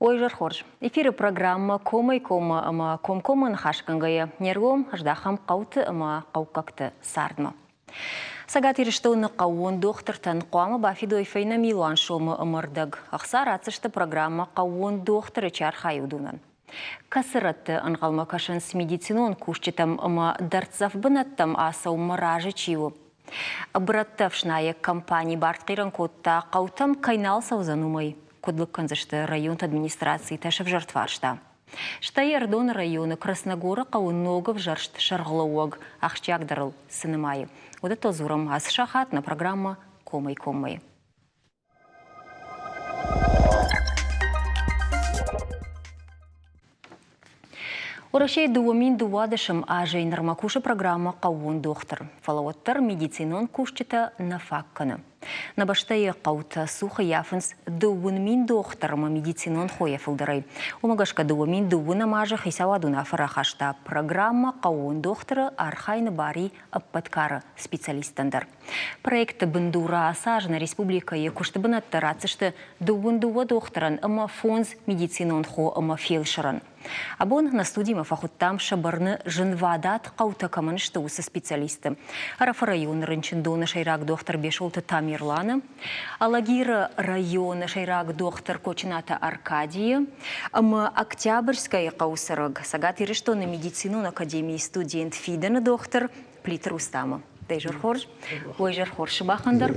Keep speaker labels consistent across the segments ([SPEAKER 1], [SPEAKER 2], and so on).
[SPEAKER 1] Ой, изӕр хорз. Эфиры программӕ комӕй-коммӕ ӕмӕ комкоммӕ ныхасгӕнгӕйӕ не ргом здахӕм хъӕуты ӕмӕ хъӕуккӕгты цардмӕ. Цӕгат Ирыстоны хъӕууон дохтыртӕн хъуамӕ бафидой фӕйнӕ милуан сомы ӕмӕ рдӕг. Ӕхца ратдзысты программӕ «Хъӕууон дохтыры» чи архайы, уыдонӕн. Кӕцы рӕтты ӕнхъӕлмӕ кӕсынц медицинон кусджытӕм ӕмӕ дӕрддзӕф бынӕттӕм ацӕуынмӕ разы чи у? Бырӕттӕ ӕфснайӕг компани бартхъирӕн кодта, хъӕутӕм кӕй нал цӕудзӕн, уымӕй. Куыд лыг кӕндзысты районты администрацитӕ сӕвзӕрд фарста. Стӕй Ӕрыдоны районы Красногоры хъӕуы ног ӕвзӕрст сӕргълӕууӕг ахсджиагдӕрыл цы нымайы, уыдӕттыл дзурӕм ацы сахат нӕ программӕ «Комӕй-коммӕ». Уӕрӕсейы 2012 азӕй нырмӕ кусы программӕ «Хъӕууон дохтыр», фӕлӕ уӕддӕр медицинон кусджытӕ нӕ фаг кӕны. Нӕ бӕстӕйы хъӕутӕ цух ӕййафынц 2000 дохтыр ӕмӕ медицинон хойӕ фылдӕрӕй. Уымӕ гӕсгӕ 2012 азы хицауад уынаффӕ рахаста программӕ «Хъӕууон дохтыры» архайыны бари ӕппӕт кары специалисттӕн дӕр. Проекты бындуры ацы аз нӕ республикӕйы куысты бынӕттӕ ратдзысты 22 дохтырӕн ӕмӕ фондз медицинон хо ӕмӕ фелсырӕн. Абон нӕ студимӕ фӕхуыдтам сӕ бӕрны зынвадат хъӕутӕ кӕмӕн сты, уыцы специалистты. Ӕрӕфы районы рынчындоны сӕйраг дохтыр Бесолты Тамерланы, Алагиры районы сӕйраг дохтыр Кочынаты Аркадийы ӕмӕ Октябрьскӕйы хъӕуы цӕрӕг Цӕгат Ирыстоны медицинон академийы студент фидӕны дохтыр Плиты Рустамы. Дӕ изӕр хорз. Уӕ изӕр хорз сымахӕн дӕр.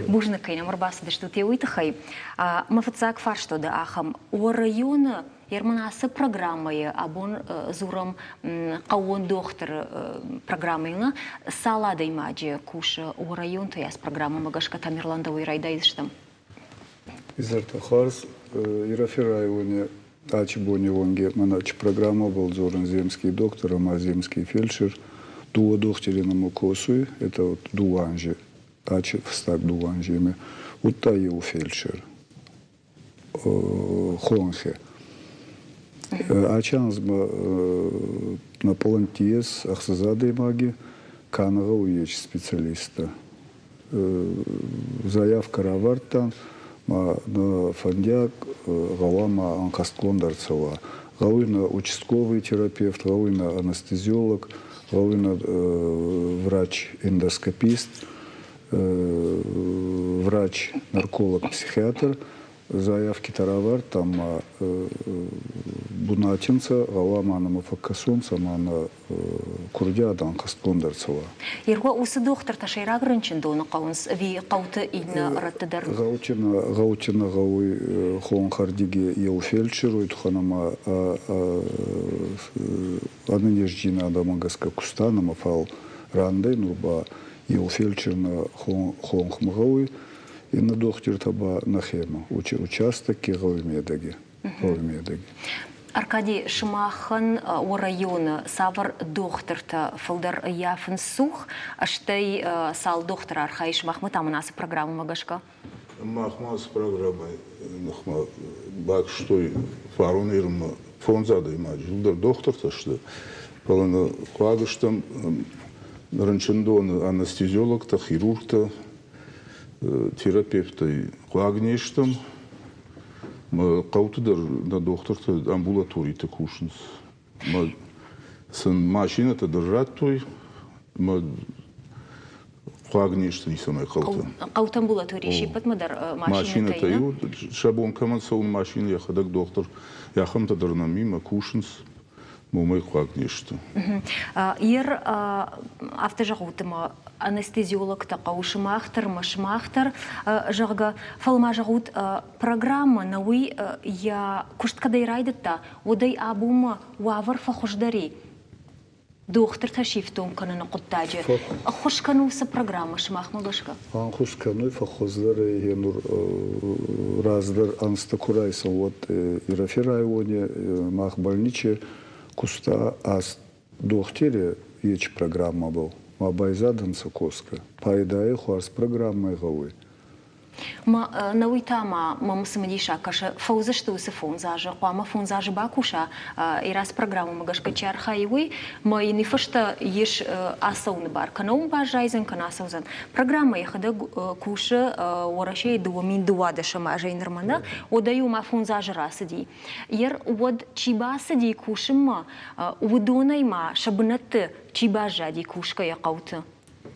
[SPEAKER 1] Бузныг, кӕй нӕм ӕрбацыдыстут уый тыххӕй. Мӕ фыццаг фарст уыд ахӕм. Уӕ районы Ерман ацы программӕйы абон дзурӕм хъӕууон дохтыры программӕйы цал адӕймаджы кусы уӕ районты ацы программӕмӕ гӕсгӕ Тамерлан дӕуӕй райдайдзыстӕм?
[SPEAKER 2] Изӕртӕ хуарз. Ирӕфи райони ачи бони уӕнги мӕнӕ чи программӕбӕл дзорун земский доктор ӕма земский фельдшер. Дууӕ дохтири нӕмӕ косуй, это вот дууӕ анзи, ачи фӕстаг дууӕ анземи. Удта еу фельдшер хонхи. Ачи анзмӕ на пъланти ес ӕхсӕз адӕймаги, ка нӕ гъӕуй ечи специалисттӕ. Заявкӕ равардтан, ма нӕ фӕндиаг гъӕуама ӕнхӕстгонд ӕрцӕуа. Гъӕуй нӕ участковый терапевт, гъӕуй нӕ анестезиолог, гъӕуй нӕ врач-эндоскопист, врач-нарколог-психиатр заявкитӕ равардта ӕма бунати нцӕ, гъӕуама нӕмӕ фӕккӕсонцӕ ӕма нӕ курдиат ӕнхӕстгонд ӕрцӕуа.
[SPEAKER 1] Иргъо уыцы дохтыртӕ сӕйраг рынчындоны хъӕуынц ӕви хъӕуты иннӕ рӕтты дӕр?
[SPEAKER 2] Гъӕути нӕ гъӕуй хонхӕрдиги еу фельдшер, уой туххӕн ӕма ӕнӕнездзийнадӕмӕ гӕсгӕ кустан ӕма фал рандӕй нур ба еу фельдшер нӕ хонхмӕ гъӕуй, иннӕ дохтиртӕ ба нӕхемӕ, участокки гъӕуи медӕги. Гъӕуи медӕги.
[SPEAKER 1] Аркадий, сымахӕн уӕ районы цавӕр дохтыртӕ фылдӕр ӕййафынц цух, стӕй цал дохтыр архайы сымахмӕ та мын ацы программӕмӕ гӕсгӕ?
[SPEAKER 3] Махмӕ ацы программӕйы ныхмӕ бакуыстой фарон Ирмӕ фондз адӕймаджы, иуылдӕр дохтыртӕ сты, фӕлӕ нӕ хъуаг стӕм рынчындоны анестезиологтӕ, хирургтӕ, терапевттӕй хъуаг не стӕм. Хъӕуты дӕр нӕ дохтыртӕ амбулаториты кусынц. Сын машинӕтӕ дӕр радтой, ӕмӕ хъуаг не сты ницӕмӕй хъӕуты.
[SPEAKER 1] Хъӕуты амбулаторийы се ппӕтмӕ дӕр машинӕтӕ
[SPEAKER 3] иу. Сӕ бон кӕмӕн цӕуын машинӕ, йӕхӕдӕг дохтыр, ахӕмтӕ дӕр нӕм и, мӕ кусынц, уымӕй хъуаг не сты.
[SPEAKER 1] Ер афтӕ зӕгъут, ӕмӕ анестезиологтӕ хъӕуы сымах дӕр ӕмӕ сымах дӕр, зӕгъгӕ, фӕлӕ ма зӕгъут, программӕ нӕ уый йӕ куыст кӕдӕй райдыдта, уӕдӕй абонмӕ уавӕр фӕхуыздӕр и? Дохтыртӕ сифтонг кӕныны хъуыддаджы ӕххуыс кӕны уыцы программӕ сымахмӕ гӕсгӕ?
[SPEAKER 2] Ӕнхус кӕнуй, фӕххуыздӕр ӕй нур раздӕр ӕнзтӕ ку райсӕн, уӕд Ирӕфи райони мах больничи куста аст дохтири ечи программӕбӕл. Ма байзадӕнцӕ косгӕ. Пайдайи хуарз программӕй гъӕуй.
[SPEAKER 1] Ма нӕуый та ма мӕм цымыдисаг кӕсы, фӕуыдзысты уыцы 5 азы, хъуамӕ 5 азы бакуса, Ирас программӕмӕ гӕсгӕ чи архайы, уый, мӕ йын уый фӕстӕ ис ацӕуыны бар, кӕнӕ уым баззайдзӕн, кӕнӕ ацӕудзӕн. Программӕ йӕхӕдӕг кусы Уӕрӕсейы 2012 азӕй нырмӕ нӕ, уӕдӕй-иу ма 5 азы рацыди. Ер уӕд чи бацыди кусынмӕ, уыдонӕй ма сӕ бынӕтты чи баззади кусгӕйӕ хъӕуты?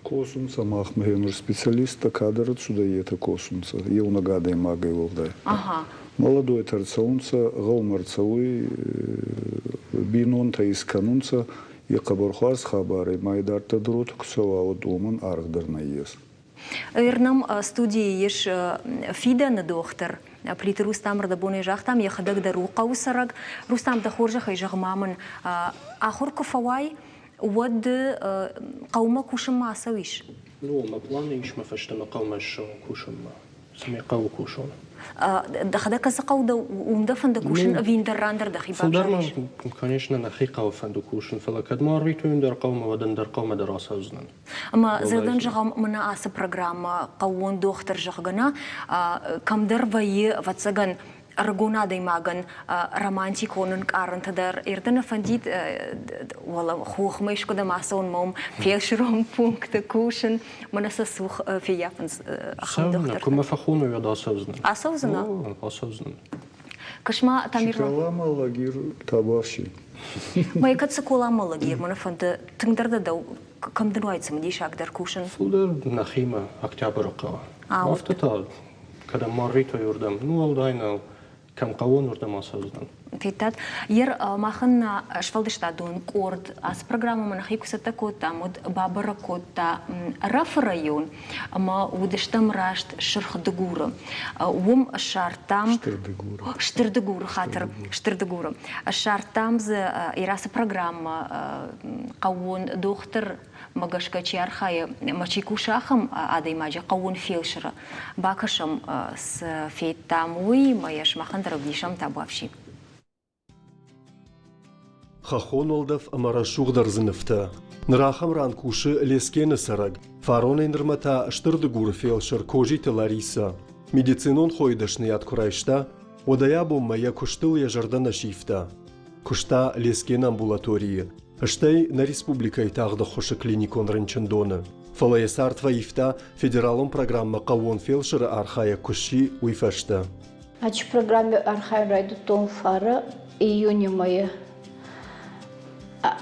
[SPEAKER 2] Косунцӕ махмӕ гъенур специалисттӕ кадӕр цудӕй, етӕ косунцӕ еунӕг адӕймагӕй уӕлдай. Молодойтӕ ӕрцӕунцӕ, гъӕумӕ ӕрцӕуй, бийнонтӕ искӕнунцӕ, е хъӕбӕр хуарз хабар ӕй, ма идарддӕр дӕр уотӕ ку цӕуа, уӕд уомӕн аргъ дӕр нӕййес.
[SPEAKER 1] Нӕм студийы ис фидӕны дохтыр Плиты Рустам рдӕбонӕй загътам, йӕхӕдӕг дӕр у хъӕуы цӕрӕг. Рустам, дӕ хорзӕхӕй зӕгъ ма мын, ахуыр куы фӕуай, уӕд хъӕумӕ кусынмӕ ацӕуис?
[SPEAKER 4] Ну, мӕ планы ис мӕ фӕстӕмӕ хъӕумӕ ссӕуын кусынмӕ, цӕмӕй хъӕуы кусон.
[SPEAKER 1] Дӕхӕдӕг кӕцы хъӕу дӕ, уым дӕ фӕнды кусын ӕви ӕндӕр ран дӕр дӕхи
[SPEAKER 4] Фылдӕр мӕ, конечно, нӕхи хъӕуы фӕнды кусын, фӕлӕ кӕд ма арвитой ӕндӕр хъӕумӕ, уӕд ӕндӕр хъӕумӕ дӕр ацӕудзынӕн.
[SPEAKER 1] Ӕмӕ дзырдӕн зӕгъӕм, мӕнӕ ацы программӕ хъӕууон дохтыр зӕгъгӕ нӕ, кӕмдӕр вӕййы, ӕвӕццӕгӕн, ӕрыгон адӕймагӕн романтикон ӕнкъарӕнтӕ дӕр Эрдены фӕндид уӕлӕ хохмӕ искуыдӕм ацӕуын мӕ уым фелсырон пункты кусын, мӕнӕ сӕ цух феййафынц ахӕм дохтыртӕ.
[SPEAKER 4] Куы мӕ фӕхоной, уӕд ацӕудзынӕн.
[SPEAKER 1] Ацӕудзынӕ?
[SPEAKER 4] Ацӕудзынӕн.
[SPEAKER 1] Кӕс-ма, Тамерлан.
[SPEAKER 2] Цикола лагер табуафси.
[SPEAKER 1] Мӕ кӕд Цыкола лагер мӕ фӕнды тынгдӕр дӕ дӕу кӕм дын уайд цымыдисагдӕр кусын?
[SPEAKER 4] Фылдӕр нӕхимӕ, Октябры хъӕуы. Афтӕ та кӕдӕм ма арвитой, уырдӕм. Ну, уӕлдай нӕу, кӕм хъӕуон, уырдӕм ацӕудзынӕн.
[SPEAKER 1] Федтат, ер махӕн нӕ сфӕлдыстадон къорд ацы программӕмӕ нӕхи куы цӕттӕ кодтам, уӕд бабӕрӕг кодта Ӕрӕфы район ӕмӕ уыдыстӕм раст Сырх Дыгуры. Уым ссардтам
[SPEAKER 2] Стыр Дыгуры.
[SPEAKER 1] Стыр Дыгуры хатыр, Стыр Дыгуры. Ссардтам дзы Ирасы программӕ хъӕууон дохтыр мӕ гӕсгӕ чи архайы ӕмӕ чи кусы, ахӕм адӕймаджы хъӕууон фелсыры. Бакӕсӕм, цы федтам, уый, мӕ йӕ сымахӕн дӕр ӕвдисӕм табуафси.
[SPEAKER 5] Хӕххон уӕлдӕф ӕмӕ рӕсугъд ӕрдзы нывтӕ. Ныр ахӕм ран кусы Лескены цӕрӕг, фаронӕй нырмӕ та Стыр Дыгуры фелсыр Козиты Ларисӕ. Медицинон хойы дӕсныйад куы райста, уӕдӕй абонмӕ йӕ куыстыл йӕ зӕрдӕ нӕ сивта. Куыста Лескены амбулаторийы, стӕй нӕ республикӕйы тагъд ӕххуысы клиникон рынчындоны. Фӕлӕ йӕ цард фӕивта федералон программӕ хъӕууон фелсыры архайӕг куы сси, уый фӕстӕ.
[SPEAKER 6] Ачи программе архайын райдыдтон фары июни мӕйы.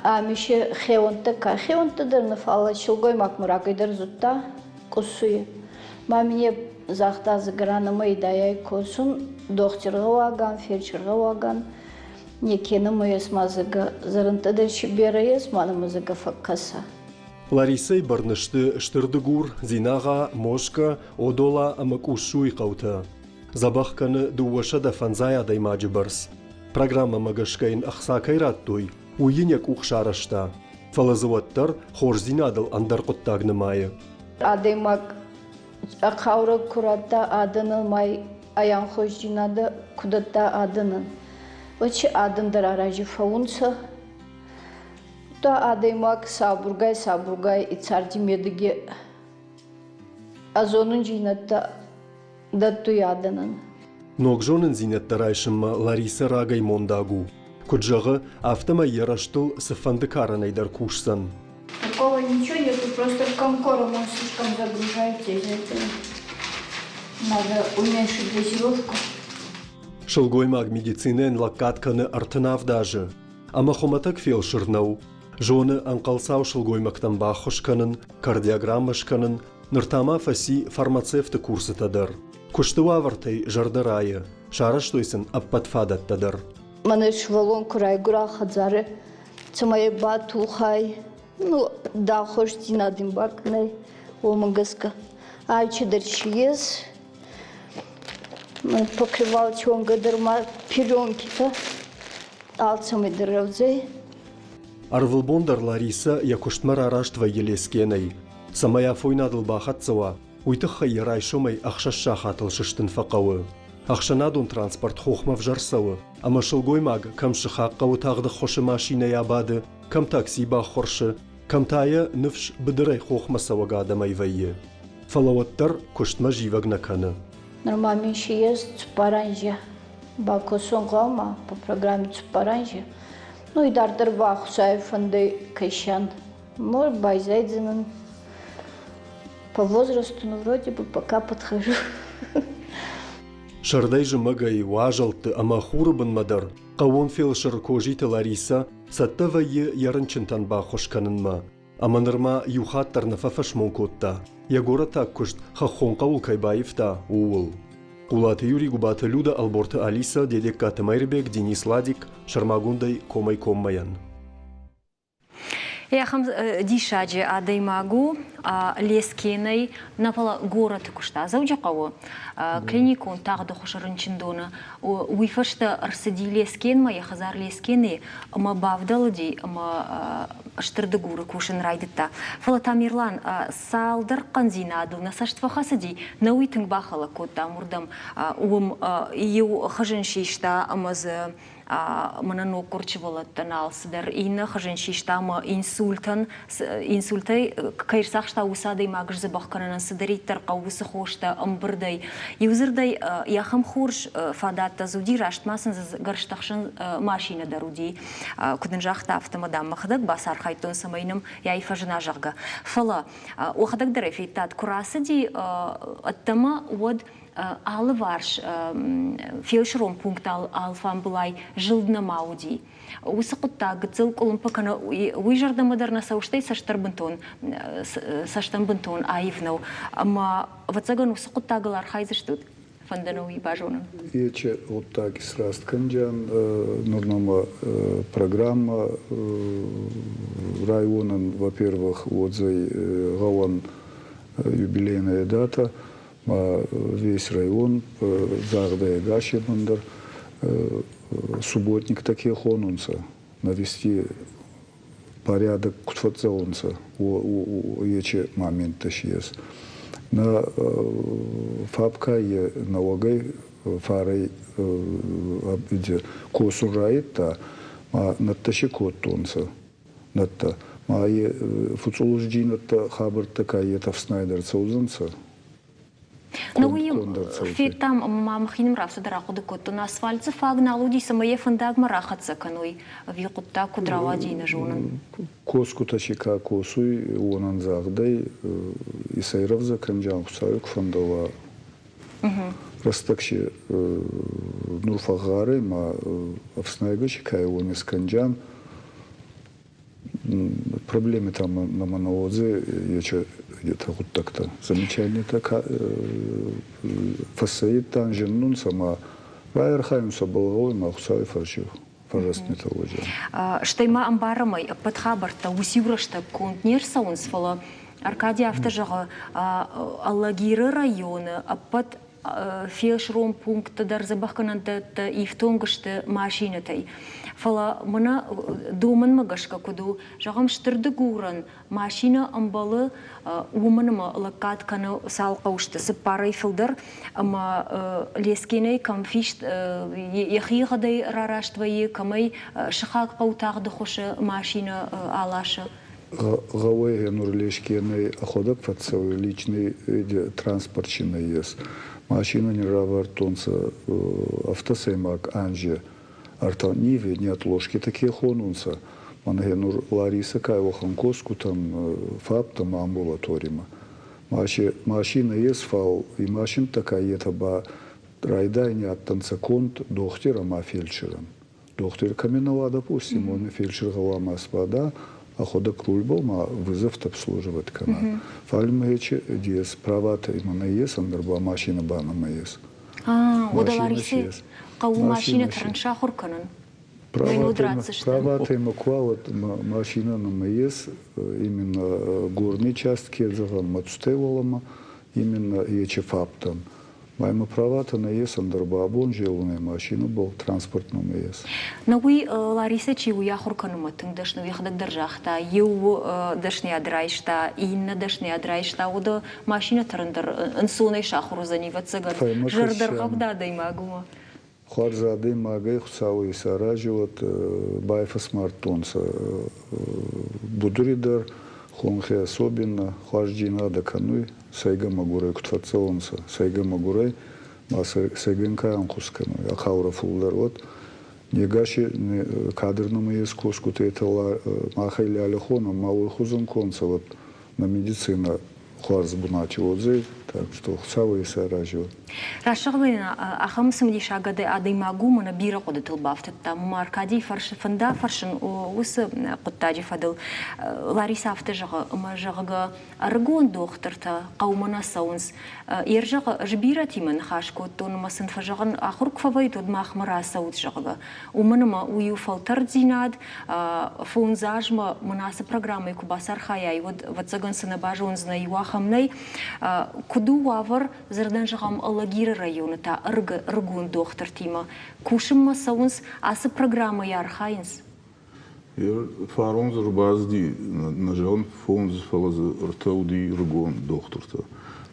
[SPEAKER 6] Ами се хеуӕнттӕ ка хеуӕнттӕ дӕр нӕ, фал силгоймаг мӕ рагӕй дӕр зудта Къуссуй. Ма мин загъта, зӕгъгӕ, мӕ идайӕй косун дохтир гъӕуагӕн, фельдшер гъӕуагӕн. Неке нӕмӕ ес ма, зӕгъгӕ, зӕрӕндтӕ дӕр си берӕ ес, ма нӕмӕ, зӕгъгӕ, фӕккӕсӕ.
[SPEAKER 5] Ларисӕйы бӕрны сты Стыр Дыгур, Дзинагъа, Москъа, Одола ӕмӕ Къуссуйы хъӕутӕ. Дзӕбӕх кӕны 250 адӕймаджы бӕрц. Программӕмӕ гӕсгӕ йын ӕхца кӕй радтой, уый йын йӕ къух сарӕзта. Фӕлӕ дзы уӕддӕр хорздзинадыл ӕндӕр хъуыддаг нымайы.
[SPEAKER 6] Адӕймаг хъаурӕ ку радта адӕнӕн ма ӕнхуздзийнадӕ ку дӕтта адӕнӕн, уӕд си адӕн дӕр арази фӕуунцӕ. Удта адӕймаг сабургай-сабургай и царди медӕги ӕ зонундзийнӕдтӕ дӕттуй адӕнӕн.
[SPEAKER 5] Ног зонындзинӕдтӕ райсынмӕ Ларисӕ рагӕй мондаг у. Куыд зӕгъы, афтӕмӕй йӕ рӕзтыл цыфӕнды карӕнӕй дӕр кусдзӕн.
[SPEAKER 6] Такого ничего нету, просто комкором он слишком загружается из-за этого. Надо уменьшить дозировку.
[SPEAKER 5] Сылгоймаг медицинӕйӕн лӕггад кӕны 37 азы. Ӕмӕ хуымӕтӕг фелсыр нӕу. Зоны ӕнхъӕлцау сылгоймӕгтӕн баххуыс кӕнын, кардиограммӕ скӕнын, ныр та ма фӕци фармацевты курсытӕ дӕр. Куысты уавӕртӕй зӕрдӕ райы, сарӕзтой сын ӕппӕт фадӕттӕ дӕр.
[SPEAKER 6] Мӕнӕ сывӕллон куы райгуыра хӕдзары, цӕмӕй батухай, ну, дӕ хорздзинад ын бакӕнай, уымӕ гӕсгӕ. Алчидӕр си ес, покрывал чонгӕ дӕр ма пеленкитӕ, алцӕмӕй дӕр рӕвдзӕй.
[SPEAKER 5] Ӕрвылбон дӕр Ларисӕ йӕ куыстмӕ рараст вӕййы Лескенӕй. Цӕмӕй афойнадыл бахӕццӕ уа, уый тыххӕй йӕ райсомӕй 6 сахатыл сыстын фӕхъӕуы. Ӕхсӕнадон транспорт хохмӕ ӕвзӕр цӕуы, ӕмӕ сылгоймаг кӕм сыхаг хъӕуы тагъд ӕххуысы машинӕйы абады, кӕм такси баххуырсы, кӕм та йӕ ныфс быдырӕй хохмӕ цӕуӕг адӕмӕй вӕййы. Фӕлӕ уӕддӕр куыстмӕ зивӕг нӕ кӕны.
[SPEAKER 6] Нырма мин си ес цуппар анзи. Бакосон гъӕумӕ по программе цуппар анзи. Ну идарддӕр ба Хуцауи фӕндӕй кӕсӕн. Может, байзайдзӕнӕн. По возрасту, ну, вроде бы пока подхожу.
[SPEAKER 5] Сӕрдӕй-зымӕгӕй, уазӕлтты ӕмӕ хуры бынмӕ дӕр хъӕууон фелсыр Козиты Ларисӕ цӕттӕ вӕййы йӕ рынчынтӕн баххуыс кӕнынмӕ. Ӕмӕ нырма иу хатт дӕр нӕ фӕфӕсмон кодта, йӕ горӕтаг куыст хӕххон хъӕуыл кӕй баивта, ууыл. Хъулаты Юрий, Губаты Люда, Ӕлборты Алиса, Дедегкаты Мӕирбег, Денис Ладик, сӕрмагондӕй комӕй-коммӕйӕн.
[SPEAKER 1] Ахӕм диссаджы адӕймаг у Лескенӕй, нӕ фӕлӕ горӕты куыста Дзӕуджыхъӕуы клиникон тагъды хуызы рынчындоны. Уый фӕстӕ ӕрцыди Лескенмӕ, йӕ хӕдзар Лескены, ӕмӕ бавдӕлыди ӕмӕ Стыр Дыгуры кусын райдыдта. Фӕлӕ Тамерлан цалдӕр хъӕндзинадыл нӕ цӕст фӕхӕцыди, нӕ уый тынг бахӕлӕг кодтам уырдӕм. Уым иу хызын систа ӕмӕ дзы мӕнӕ ноггуырд сывӕллӕттӕн алцыдӕр иннӕ хызын систа ӕмӕ инсультӕн инсультӕй кӕй ӕрцахста, уыцы адӕймаг сдзӕбӕх кӕнынӕн цыдӕриддӕр хъӕуы, уыцы хостӕ ӕмбырдӕй. Иудзырдӕй, ахӕм хорз фадӕттӕ дзы уыди, раст ма сын дзы гӕрзтӕхсӕн машинӕ дӕр уыди. Куыд ын загъта, афтӕ дам, мӕхӕдӕг бацархайдтон, цӕмӕй нӕм йӕ фӕзына, зӕгъгӕ. Фӕлӕ уӕхӕдӕг дӕр ӕй федтат, куы рацыди ӕддӕмӕ, уӕд алыварс фелсырон пункт алфамбылай зылд нӕма уыди. Уыцы хъуыддаг гыццыл къуылымпы кӕны, уый зӕрдӕмӕ дӕр нӕ цӕуы, стӕй цӕстдӕр бынтон, цӕстӕн бынтон аив нӕу. Ӕмӕ, ӕвӕццӕгӕн, уыцы хъуыддагыл архайдзыстут, фӕнды нӕ уый базонын.
[SPEAKER 2] Ечи гъуддаг исраст кӕнджан нур нӕмӕ программӕ районӕн, во-первых, уодзӕй гъӕуӕн юбилейная дата, ма весь район загъдӕй ӕгасемӕн дӕр субботниктӕ ке хонунцӕ, навести порядок куд фӕццӕунцӕ, ечи моменттӕ си ес. Нӕ фапкай нӕуӕгӕй фарӕй косун райдта, ма нӕдтӕ си кодтонцӕ. Нӕдтӕ. Ма е фуцъулузджийнӕдтӕ хабӕрттӕ ка етӕ ӕфснайд ӕрцӕудзӕнцӕ.
[SPEAKER 1] Ну уый федтам ӕмӕ ма мӕхинӕм рацыд рахъуыды кодтон, асфальт дзы фаг нал уыди, цӕмӕй йӕ фӕндагмӕ рахӕццӕ кӕной, ӕви хъуыддаг куыд рауади, нӕ зонын.
[SPEAKER 2] Косгутӕ си ка косуй, уонӕн загъдӕй, исӕй рӕвдзӕ кӕнджан Хуцауи ку фӕндӕуа. Рӕстӕг си нур фӕгъгъӕр ма ӕфснайгӕ си ка уони скӕнджан. Проблемы там на монолозе где-то гъуддӕгтӕ. Замечание-тӕ фӕссайдтан зиннунцӕ ма байархайунцӕ балгъӕуй ма Хуцауи фӕрци фӕррӕстмитӕ уодзӕн.
[SPEAKER 1] Стӕй ма ӕмбарӕм ӕй, ӕппӕт хабӕрттӕ уыциу рӕстӕг конд не рцӕуынц, фӕлӕ Аркади афтӕ зӕгъы, Алагиры районы ӕппӕт фелсырон пунктты дӕр дзӕбӕхгӕнӕндӕттӕ ифтонг сты машинӕтӕй. Фӕлӕ мӕнӕ домӕнмӕ гӕсгӕ куыд у, зӕгъӕм, Стыр Дыгурӕн машинӕ ӕмбӕлы, уымӕн ӕмӕ лӕггад кӕны цал хъӕуы сты, цыппарӕй фылдӕр, ӕмӕ Лескенӕй кӕм фист йӕхигъӕдӕй рараст вӕййы, кӕмӕй сыхаг хъӕу тагъды хуысы машинӕ аласы.
[SPEAKER 2] Гъӕуӕй нур Лескенӕй ӕхуӕдӕг фӕццӕуй, личный транспорт си нӕййес. Машинӕ не равардтонцӕ автосӕймаг анзи ӕртӕ Ниве неотложкитӕ ке хонунцӕ. Мӕнӕ нур Лариса ка уӕхӕн косгутӕн фӕбтӕмӕ амбулаторимӕ. Машинӕ ес, фал и машинтӕ ка етӕ ба райдайӕни адтӕнцӕ конд дохтир ӕма фельдшерӕн. Дохтир кӕми нӕ уа, допустим, уоми фельдшер гъӕуама сбада, ӕхуӕдӕг рульбӕл ма вызовтӕ обслуживать кӕна. Фал имӕ ечи ес праватӕ имӕ нӕййес, ӕндӕр ба машинӕ ба нӕмӕ ес.
[SPEAKER 1] Уӕдӕ Лариси хъӕуы машинӕ тӕрын сахуыр кӕнын.
[SPEAKER 2] Праватӕ имӕ ку уа, уӕд машинӕ нӕмӕ ес, именно горный часть ке зӕгъӕн, Мацутӕй уӕлӕмӕ, именно ечи фаптӕн. Мӕ праватӕ нӕййес, ӕндӕр ба абон зелунӕй машинӕбӕл транспорт нӕма ес.
[SPEAKER 1] Но уый Ларисӕ чи уый ахуыр кӕнынмӕ тынг дӕсны, йӕхӕдӕг дӕр загъта, иу дӕсныйад райста, иннӕ дӕсныйад райста, уӕдӕ машинӕ тӕрын дӕр ӕнцонӕй сахуыр уыдзӕни, ӕвӕццӕгӕн, зӕрдӕргъӕвд адӕймаг у.
[SPEAKER 2] Хуарз адӕймагӕй Хуцауи исарази уӕд, байфӕсмардтонцӕ будури дӕр, хонхи особенно хуарзджийнадӕ кӕнуй, сӕйгӕ мӕгурӕй куд фӕццӕунцӕ, сӕйгӕ мӕгурӕй. Ма сӕйгӕн ка ӕнхус кӕнуй, ӕ хъаурӕ фулдӕр уӕд. Не гаси кадр нӕмӕ ес косгутӕ, етӕ махӕй лӕлӕ хонӕн, ма уой хузӕн концӕ уӕд нӕ медицинӕ хуарз бунати уодзӕй, так что Хуцауӕй исарази уӕд.
[SPEAKER 1] Рӕсугъд ахӕм цымыдисаг адӕймаг у, мӕнӕ бирӕ хъуыдытыл бафтыдта. Мӕ Аркадийы фӕнда фӕрсын уыцы хъуыддаджы фӕдыл. Ларисӕ афтӕ зӕгъы, ӕмӕ зӕгъгӕ, ӕрыгон дохтыртӕ хъӕумӕ нӕ цӕуынц. Йе рзӕгъы, ӕз бирӕтимӕ ныхас кодтон ӕмӕ сын фӕзӕгъын, ахуыр куы фӕвӕййут, уӕд махмӕ рацӕут, зӕгъгӕ. Уымӕн ӕмӕ уый у фӕлтӕрддзинад. Фондз азмӕ мын ацы программӕйы куы бацархайай, уӕд, ӕвӕццӕгӕн, цы нӕ базондзынӕ, иу ахӕм нӕй. Куыд у уавӕр, дзырдӕн зӕгъӕм, Алагиры районы та ӕрыгон дохтыртимӕ? Кусынмӕ цӕуынц, ацы программӕйы архайынц?
[SPEAKER 3] Фарон дзы ӕрбацыди, нӕ зӕгъын фондз, фӕлӕ дзы ӕртӕ уыди ӕрыгон дохтыртӕ.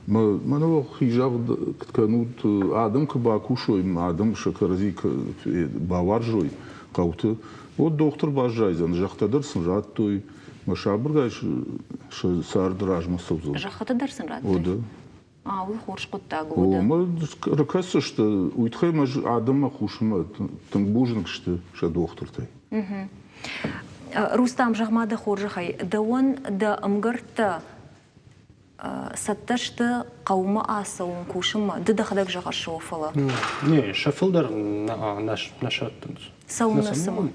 [SPEAKER 3] Мӕнӕ хизагъд кӕнут, адӕм куы бакусой, адӕм сӕ кӕрӕдзи бауарзой хъӕуты, уӕд дохтыр баззайдзӕн, зӕххытӕ дӕр сын радтой, мӕ сабыргай сӕ цард размӕ цӕудзӕн.
[SPEAKER 1] Зӕххытӕ дӕр сын радтой?
[SPEAKER 3] О, да.
[SPEAKER 1] А, уый хорз хъуыддаг у.
[SPEAKER 3] Омӕ ракӕсдзысты, уый тыххӕй мӕ адӕммӕ хъусынмӕ тынг бузныг сты сӕ дохтыртӕй.
[SPEAKER 1] Рустам, зӕгъ-ма дӕ хорзӕхӕй, дӕуӕн дӕ ӕмгӕрттӕ цӕттӕ сты хъӕумӕ ацӕуын кусынмӕ? Ды дӕхӕдӕг зӕгъыс, о, фӕлӕ.
[SPEAKER 4] Не, сӕ фылдӕр нӕ сӕттынц.
[SPEAKER 1] Цӕуылнӕ цымы?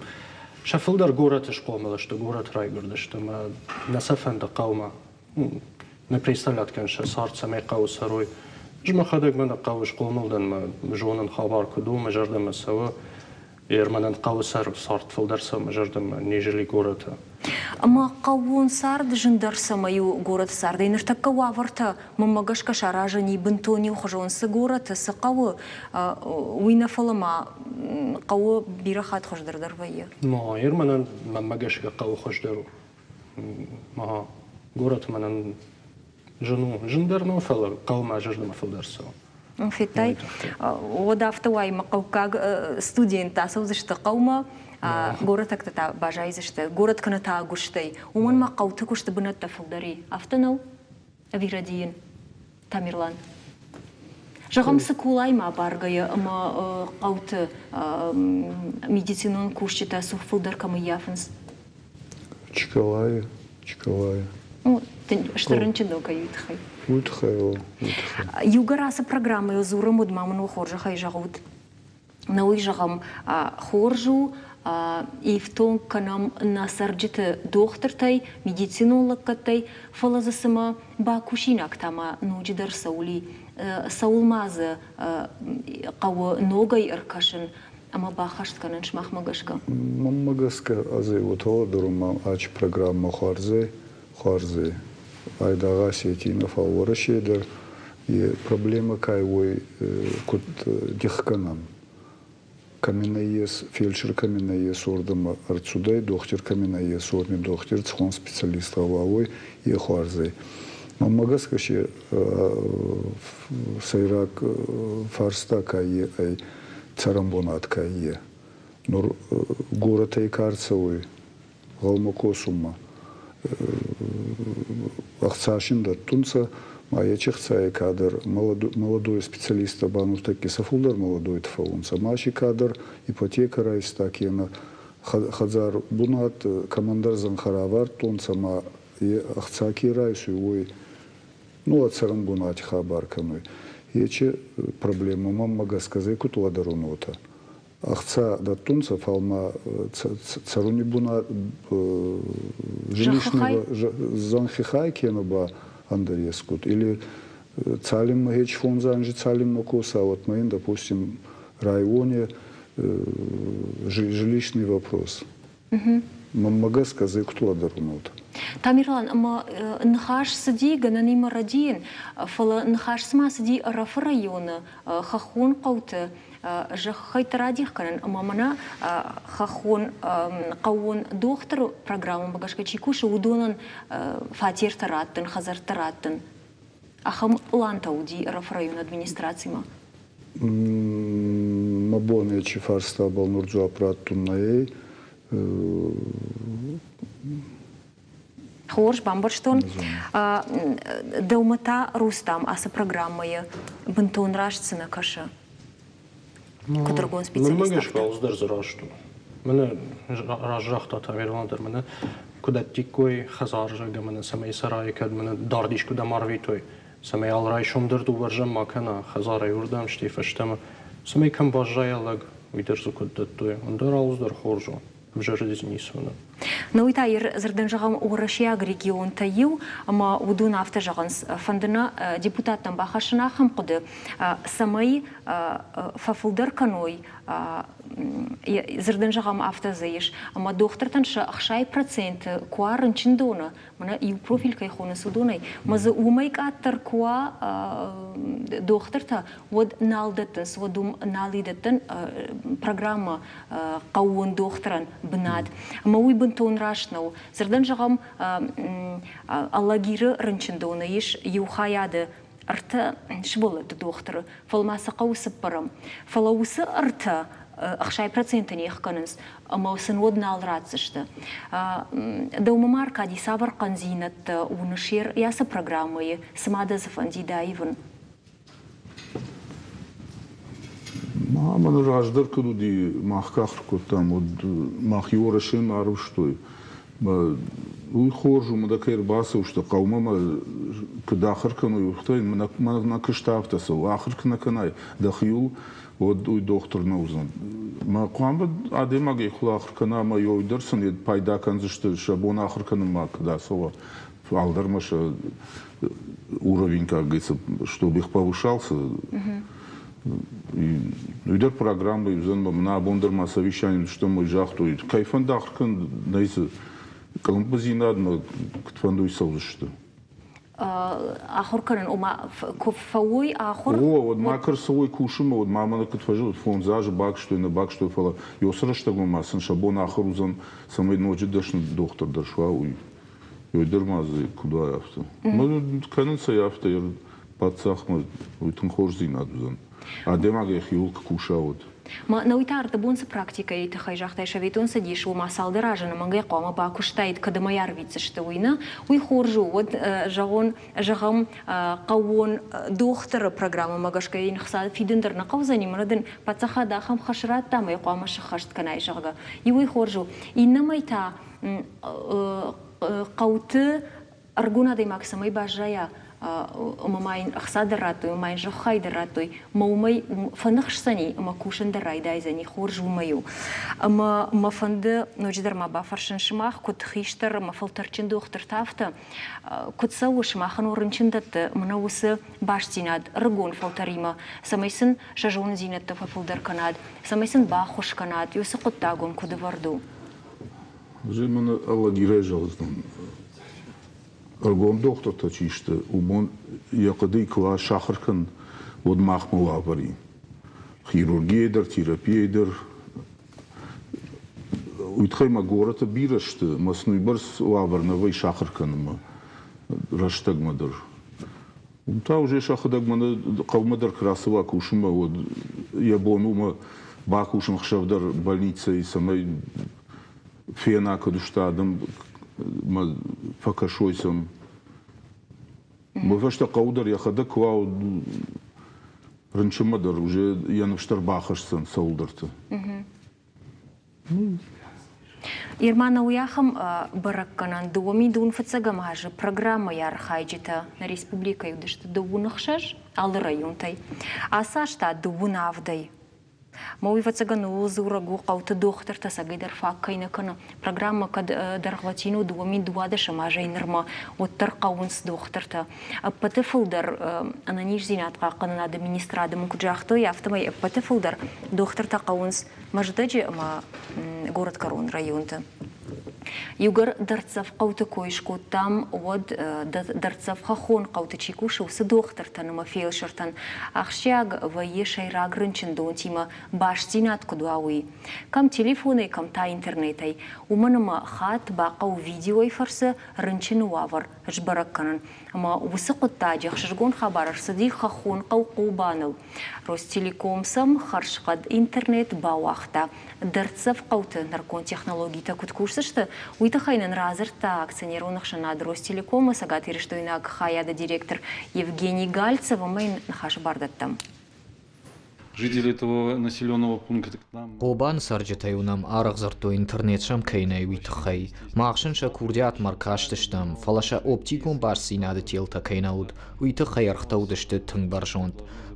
[SPEAKER 4] Сӕ фылдӕр горӕты схъомыл сты, горӕты райгуырдысты ӕмӕ нӕ сӕ фӕнды хъӕумӕ. Нӕ представлять кӕн сӕ цард, цӕмӕй хъӕуы цӕрой. Ӕз мӕхӕдӕг мӕнӕ хъӕуы схъомыл дӕн, мӕ зонын хабар куыд у, мӕ зӕрдӕмӕ цӕуы. Мӕнӕн хъӕуы цард фылдӕр цӕуы мӕ зӕрдӕмӕ, нежели горӕты.
[SPEAKER 1] Ӕмӕ хъӕууон цард зындӕр цӕмӕй у горӕты цардӕй? Ныртӕккӕ уавӕртӕ мӕнмӕ гӕсгӕ саразӕн и бынтон иухуызон. Цы горӕты, цы хъӕуы, уый нӕ, фӕлӕ ма хъӕуы бирӕ хатт хуыздӕр дӕр вӕййы.
[SPEAKER 4] Ма, мӕнӕн мӕнмӕ гӕсгӕ хъӕуы хуыздӕр у. Ага, горӕт мӕнӕн зын у. Зындӕр нӕу, фӕлӕ хъӕуы мӕ зӕрдӕмӕ фылдӕр цӕуы.
[SPEAKER 1] Федтай, уӕд афтӕ уай, мӕ хъӕуккаг студенттӕ ацӕудзысты хъӕумӕ, горӕтӕгтӕ та баззайдзысты горӕт кӕнӕ та ӕгуыстӕй. Уымӕн ма хъӕуты куысты бынӕттӕ фылдӕр и. Афтӕ нӕу? Ӕви рӕдийын? Тамерлан. Зӕгъӕм, Цыколаимӕ абаргӕйӕ ӕмӕ хъӕуты медицинон кусджытӕ цух фылдӕр кӕм ӕййафынц?
[SPEAKER 2] Чиколайы, Чиколайы.
[SPEAKER 1] Ну, стыр рынчындон кӕй уый тыххӕй.
[SPEAKER 2] Уый тыххӕй, о, уый тыххӕй.
[SPEAKER 1] Иугӕр ацы программӕйыл дзурӕм, уӕд ма мын уӕ хорзӕхӕй зӕгъут. Нӕ уый зӕгъӕм, хорз у, ифтонг кӕнӕм нӕ цӕрджыты дохтыртӕй, медицинон лӕггӕдтӕй, фӕлӕ дзы цымӕ бакусинаг та ма ноджыдӕр цӕуыл и, цӕуыл ма дзы хъӕуы ногӕй ӕркӕсын ӕмӕ баххӕст кӕнын сымахмӕ гӕсгӕ?
[SPEAKER 2] Мӕнмӕ гӕсгӕ, ӕз уотӕ дӕр ма ачи программӕ хуарзӕй, хуарзӕй. Айдагъ Осетий нӕ, фал Уӕрӕсей дӕр е проблемӕ ка уой, куд дех кӕнӕн. Кӕми нӕййес, фельдшер кӕми нӕййес, уордӕмӕ ӕрцудӕй, дохтир кӕми нӕййес, уорми дохтир, цхон специалист гъӕуа уой, е хуарзӕй. Мӕнмӕ гӕсгӕ си сӕйраг фарста ка ӕй, цӕрӕнбунат ка е. Нур горӕтӕй ка ӕрцӕуй гъӕумӕ косунмӕ, ӕхца син дӕттунцӕ, ма ечи хцайӕй кадӕр молодой специалисттӕ ба нуртӕкки сӕ фулдӕр молодойтӕ фӕуунцӕ, ма си кадӕр ипотекӕ райста кенӕ хӕдзар бунат кӕмӕндӕр зӕнхӕ равардтонцӕ ма е ӕхца ке райсуй, уой ну, а цӕрӕнбунати хабар кӕнуй. Ечи проблемӕ мӕнмӕ гӕсгӕ зӕй куд лӕдӕрун уотӕ. Ӕхца дӕттунцӕ, фал ма цӕруни бунат жилищного зӕнхи хай кенӕ ба ӕндӕр ескуд. Или цалинмӕ хеч фондз анзи цалинмӕ коса, вот ма ин, допустим, районе жилищный вопрос. Мӕнмӕ гӕсгӕ дзы куыд лӕдӕрун уотӕ.
[SPEAKER 1] Тамерлан, ӕмӕ ныхас цыди, гӕнӕнимӕ рӕдийын, фӕлӕ ныхас цыма цыди Ӕрӕфы районы хӕххон хъӕуты зӕххӕйтты радих кӕнын ӕмӕ мӕнӕ хӕххон хъӕууон дохтыры программӕмӕ гӕсгӕ чи кусы, уыдонӕн фатертӕ раттын, хӕдзӕрттӕ раттын. Ахӕм пълантӕ уыди Ӕрӕфы районы администрацимӕ.
[SPEAKER 2] Мӕ бон ечи фарстабӕл нур дзуапп раттун нӕй.
[SPEAKER 1] Хорз, бамбӕрстон. Дӕумӕ та, Рустам, ацы программӕйы Бынтон раст цы нӕ кӕсы? Куыд ӕрыгон специалист?
[SPEAKER 4] Мӕнмӕ гӕсгӕ алцыдӕр дзы раст у. Мӕнӕ раст загъта Тамерлан дӕр, мӕнӕ куы дӕттиккой хӕдзар, зӕгъгӕ, мӕнӕ цӕмӕй цӕрай, кӕд мӕнӕ дард искуыдӕм арвитой, цӕмӕй алы райсом дӕр дыууӕрзӕн ма кӕна хӕдзарӕй уырдӕм, стӕй фӕстӕмӕ, цӕмӕй кӕм баззайа лӕг, уый дӕр дзы куыд дӕттой, ӕндӕр алцыдӕр хорз у. Ӕвзӕры ницы уыны.
[SPEAKER 1] Но уый та дзырдӕн зӕгъӕм, уӕрӕсейаг регионтӕ иу, ӕмӕ уыдон афтӕ зӕгъынц, фӕнды нӕ депутаттӕм бахӕссын ахӕм хъуыды, цӕмӕй фӕфылдӕр кӕной, дзырдӕн зӕгъӕм, афтӕ дзы ис, ӕмӕ дохтыртӕн сӕ 60% куы уа рынчындоны, мӕнӕ иу профиль кӕй хонынц, уыдонӕй, мӕ дзы уымӕй къаддӕр куы уа дохтыртӕ, уӕд нал дӕттынц, уӕд уым нал и дӕттӕн программӕ хъӕууон дохтырӕн бынат. Ӕмӕ уый бынтон раст нӕу. Дзырдӕн зӕгъӕм, Алагиры рынчындоны ис иу хайады ӕртӕ сывӕллӕтты дохтыры, фӕлӕ ма сӕ хъӕуы цыппӕрӕм. Фӕлӕ уыцы ӕртӕ 60% не хгӕнынц, ӕмӕ сын уӕд нал ратдзысты. Дӕумӕ ма, Аркади, цавӕр хъӕндзинӕдтӕ уыныс ацы программӕйы, цы ма дӕ дзы фӕндид аивын?
[SPEAKER 3] Мӕн раздӕр куыд уыди, мах куы ахуыр кодтам, уӕд мах Уӕрӕсемӕ арвыстой. Уый хорз у, мӕ кӕй ӕрбацӕудзысты хъӕумӕ мӕ куыд ахуыр кӕной, уый мӕ куыст афтӕ цӕуы. Ахуыр куы нӕ кӕнай дӕхиуыл, уӕд уый дохтыр нӕ уыдзӕн. Мӕ хъуамӕ адӕймаг йӕхиуыл ахуыр кӕна ӕмӕ уый дӕр сын пайда кӕндзысты, сӕ бон ахуыр кӕнынмӕ куыд ацӕуа, фалдӕр ма сӕ уровень, как говорится, чтобы их повышался. Уый дӕр программӕ уыдзӕн, мӕ абон дӕр ма совещание стӕм уый загътой, кӕй фӕнды ахуыр кӕн, нӕй дзы къуылымпыдзинадмӕ куыдфӕнды уый цӕудзысты.
[SPEAKER 1] Ахуыр кӕнын, ома куы фӕуой ахуыр.
[SPEAKER 3] О, уӕд ма куы рцӕуой кусынмӕ, уӕд ма мӕнӕ куыд фӕзылд, фондз азы бакуыстой, нӕ бакуыстой, фӕлӕ уыцы рӕстӕгмӕ ма сын сӕ бон ахуыр уыдзӕн, цӕмӕй ноджы дӕсны дохтыр дӕр суа, уый. Уый дӕр ма дзы куыд уай, афтӕ. Кӕнынц ӕй афтӕ, паддзахмӕ уый тынг хорздзинад уыдзӕн. Адӕймаг йӕхиуыл куы куса, уӕд.
[SPEAKER 1] Ма науи та ӕрдӕбон цы практикӕйы тыххӕй загътай Советон Цӕдис, уымӕ цалдӕр азы ӕнӕмӕнгӕй хъуамӕ бакуыстаид, кӕдӕм ӕй арвитдзысты, уый нӕ. Уый хорз у, уӕд зӕгъон, зӕгъӕм, хъӕууон дохтыры программӕмӕ гӕсгӕ йын хца фидын дӕр нӕ хъӕудзӕни, мӕнӕ дын паддзахад ахӕм хӕс радта ӕмӕ йӕ хъуамӕ сӕххӕст кӕнай, зӕгъгӕ. Иуӕй хорз у. Иннӕмӕй та хъӕуты ӕргон адӕймаг цӕмӕй баззайа, ӕмӕ ма йын ӕхца дӕр радтой, ӕмӕ ма йын зӕххӕй дӕр радтой, ӕмӕ уымӕй фӕныхсдзӕни ӕмӕ кусын дӕр райдайдзӕни, хорз уымӕй у. Ӕмӕ мӕ фӕнды ноджыдӕр ма бафӕрсын сымах, куыд хистӕр ӕмӕ фӕлтӕрдджын дохтыртӕ, афтӕ, куыд цӕуы сымахӕн уӕ рынчындӕтты мӕнӕ уыцы бастдзинад ӕрыгон фӕлтӕримӕ, цӕмӕй сын сӕ зонындзинӕдтӕ фӕфылдӕр кӕнат, цӕмӕй сын баххуыс кӕнат, уыцы хъуыддаг уӕм куыд ӕвӕрд у?
[SPEAKER 3] Ӕз мын Алагирӕй зӕгъдзынӕн, ӕргом дохтыртӕ чи сты, уымон йӕ хъуыдыйы куы уа сахуыр кӕн, уӕд махмӕ уавӕр и. Хирургийӕ дӕр, терапийӕ дӕр. Уый тыххӕй ма горӕты бирӕ сты, ӕмӕ сын уыйбӕрц уавӕр нӕ вӕййы сахуыр кӕнынмӕ рӕстӕгмӕ дӕр. Уым та уже сӕхӕдӕг мӕнӕ хъӕумӕ дӕр куы рацӕуа кусынмӕ, уӕд йӕ бон у мӕ бакусын ӕхсӕв дӕр больницӕйы, цӕмӕй фена, куыд сты адӕм, мӕ фӕкӕсой сӕм. Мӕ фӕстӕ хъӕуы дӕр йӕхӕдӕг куы уа, рынчынмӕ дӕр уже йӕ ныфс дӕр бахӕсдзӕн цӕуылдӕрты.
[SPEAKER 1] Ермана уый ахӕм бӕрӕггӕнӕн дыууӕ фыццӕгӕм азы программӕйы архайджытӕ нӕ республикӕйы уыдысты дыууын ӕхсӕз алы районтӕй. Ацы аз та дыууын авдӕй. Мӕ уый ӕвӕццӕгӕн ууыл дзурӕг у, хъӕуты дохтыртӕ цӕгӕйдӕр фаг кӕй нӕ кӕны. Программӕ кӕд дӕргъвӕтин у 2012 азӕй нырмӕ, уӕддӕр хъӕуынц дохтыртӕ. Ӕппӕты фылдӕр ӕнӕниздзинад хъахъхъӕнынады министрады мын куыд загътой, афтӕмӕй ӕппӕты фылдӕр дохтыртӕ хъӕуынц Мӕздӕджы ӕмӕ горӕтгӕрон районты. Иугӕр дӕрддзӕф хъӕуты кой скодтам, уӕд дӕрддзӕф хӕххон хъӕуты чи кусы, уыцы дохтыртӕн ӕмӕ фелсыртӕн ахсджиаг вӕййы сӕйраг рынчындонтимӕ бастдзинад куыд уа, уый. Кӕм телефонӕй, кӕм та интернетӕй. Уымӕн ӕмӕ хатт бахъӕуы видеойы фӕрцы рынчыны уавӕр сбӕрӕг кӕнын. Ӕмӕ уыцы хъуыддаджы ӕхсызгон хабар ӕрцыди хӕххон хъӕу Хъобаныл. Ростелеком сӕм хӕрзхъӕд интернет бауагъта. Дӕрддзӕф хъӕуты нырыккон технологитӕ куыд кусдзысты, уый тыххӕй нын радзырдта акционерон ӕхсӕнад Ростелеком-ы цӕгатирыстойнаг хайады директор Евгений Гальцев ӕмӕ йын ныхасы бар дӕттӕм.
[SPEAKER 7] Жители этого населенного пункта к нам.
[SPEAKER 8] Хъобаны цӕрджытӕ-иу нӕм арӕх дзырдтой, интернет сӕм кӕй нӕй, уый тыххӕй. Мах сын сӕ курдиатмӕ ӕркастыстӕм, фӕлӕ сӕ оптикон бастдзинады телтӕ кӕй нӕ уыд, уый тыххӕй ӕргътӕ уыдысты тынг бӕрзонд.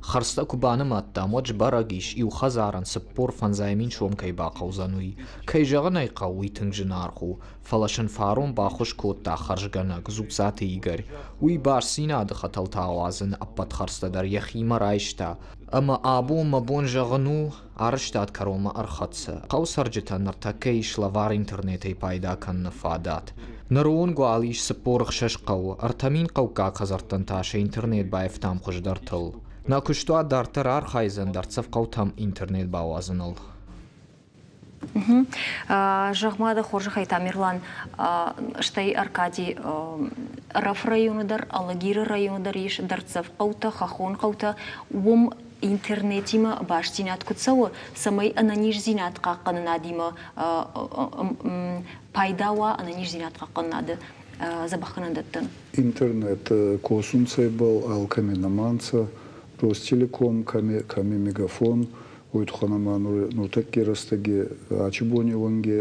[SPEAKER 8] Хӕрдзтӕ куы банымадтам, уӕд сбӕрӕг ис, иу хӕдзарӕн 45 000 сом кӕй бахъӕудзӕн, уый. Кӕй зӕгъын ӕй хъӕуы, уый тынг зынаргъ у, фӕлӕ сын фарон баххуыс кодта хӕрзгӕнӕг Дзуццаты Игорь. Уый бастдзинады хӕтӕлтӕ ауадзыны ӕппӕт хӕрдзтӕ дӕр йӕхимӕ райста. Ӕмӕ абон мӕ бон зӕгъын у, арӕзтад кӕронмӕ ӕрхӕццӕ. Хъӕуы цӕрджытӕн ныртӕккӕ ис лӕвар интернетӕй пайда кӕныны фадат. Ныры онг уал ис 46 хъӕуы, 3000 хъӕуккаг хӕдзӕрттӕн та сӕ интернет баивтам хуыздӕртыл. Нӕ куыстуат дарддӕр архайдзӕн дӕрддзӕф хъӕутӕм интернет бауадзыныл.
[SPEAKER 1] Зӕгъ-ма дӕ хорзӕхӕй, Тамерлан, стӕй Аркадий, Ӕрӕфы районы дӕр, Алагиры районы дӕр ис дӕрддзӕф хъӕутӕ, хӕххон хъӕутӕ. Уым интернетимӕ бастдзинад куыд цӕуы, цӕмӕй ӕнӕниздзинад хъахъхъӕнынадимӕ пайда уа ӕнӕниздзинад хъахъхъӕнынады дзӕбӕхгӕнӕндӕттӕн?
[SPEAKER 2] Интернет косунцӕбӕл алкӕми нӕма нцӕ, Ростелеком кӕми, кӕми Мегафон, уой туххӕн ӕма нуртӕкки рӕстӕги ачи бони уӕнги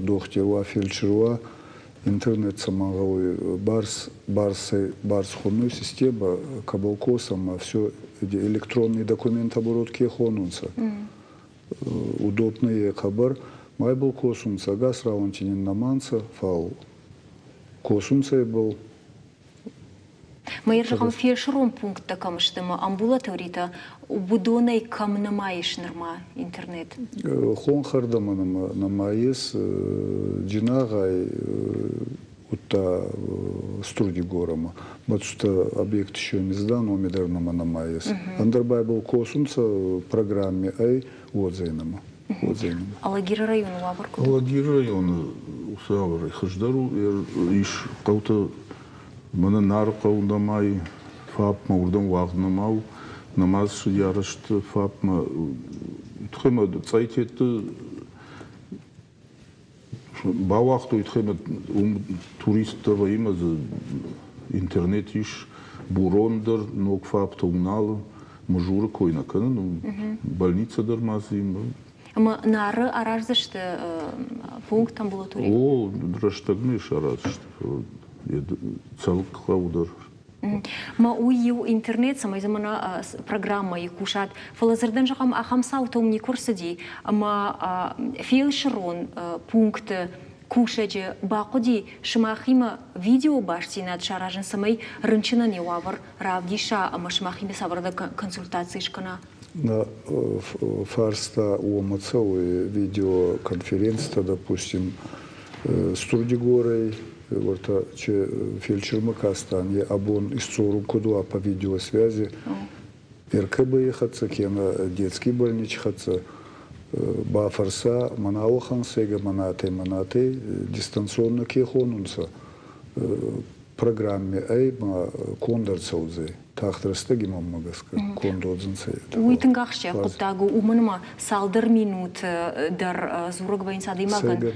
[SPEAKER 2] дохтир уа, фельдшер уа, интернет цӕмӕн гъӕуй, барс, барсӕй, барс хонуй система, кӕбӕл косӕн все электронный документ оборот ке хонунцӕ. Удобный хъӕбӕр. Майбыл косунцӕ, ӕгас рауӕнти нин нӕма нцӕ, фал косунцӕ ибӕл.
[SPEAKER 1] Ма зӕгъӕм, фельдшерон пункттӕ кӕм сты ӕмӕ амбулаторитӕ, уыдонӕй кӕм нӕма ис нырма интернет?
[SPEAKER 2] Хонхӕрдӕмӕ нӕма ес, Джинагъай, удта Стурдигорӕмӕ. Мӕцутӕ объект еще не сдан, уоми дӕр нӕма нӕма ес. Ӕндӕр байбыл косунцӕ программе ӕй, уодзӕй нӕма.
[SPEAKER 1] Алагиры районы уавӕр куыд у?
[SPEAKER 3] Алагиры районы уыцы уавӕрӕй хуыздӕр у. Ис хъӕутӕ, мӕнӕ Нары хъӕу нӕма и, ФАП-мӕ уырдӕм уагъд нӕма у. Нӕма ссыди арӕзт ФАП-мӕ. Тыххӕй ма цъайтетты бауагътой, тыххӕй ма уым туристтӕ вӕййы ӕмӕ дзы интернет ис. Бурон дӕр ног ФАП-тӕ Уналы. Мызуры кой нӕ кӕнын, больница дӕр ма дзы
[SPEAKER 1] Ӕмӕ Нары араздзысты пункт амбулатори?
[SPEAKER 3] О, рӕстӕгмӕ сараздзысты, Цӕлыкк хъӕуы дӕр.
[SPEAKER 1] Ма уый иу интернет, цӕмӕй дзы мӕнӕ программӕйы кусат. Фӕлӕ дзырдӕн зӕгъӕм, ахӕм цаутӕ уым никуы рцыди, ӕмӕ фельдшерон пункты кусӕджы бахъуыди сымахимӕ видеобастдзинад саразын, цӕмӕй рынчынӕн йӕ уавӕр равдиса ӕмӕ сымахимӕ цавӕрдӕр консультаци скӕна?
[SPEAKER 2] На фарста уомӕ цӕуй видеоконференцтӕ, допустим, Стурдигорӕй, уӕртӕ фельдшермӕ кастан, е абон исдзорун куд уа по видеосвязи, РКБ-и хӕццӕ кенӕ детский больничи хӕццӕ бафӕрса, мӕнӕ ауӕхӕн сӕйгӕ мӕнӕ мӕнӕ дистанционно ке хонунцӕ, программе ӕй ма конд ӕрцӕудзӕй. Тагъд рӕстӕги мӕнмӕ гӕсгӕ конд уодзӕнцӕ.
[SPEAKER 1] Уый тынг ахсджиаг хъуыддаг у, уымӕн ӕмӕ цалдӕр минут дӕр дзурӕг вӕййынц адӕймагӕн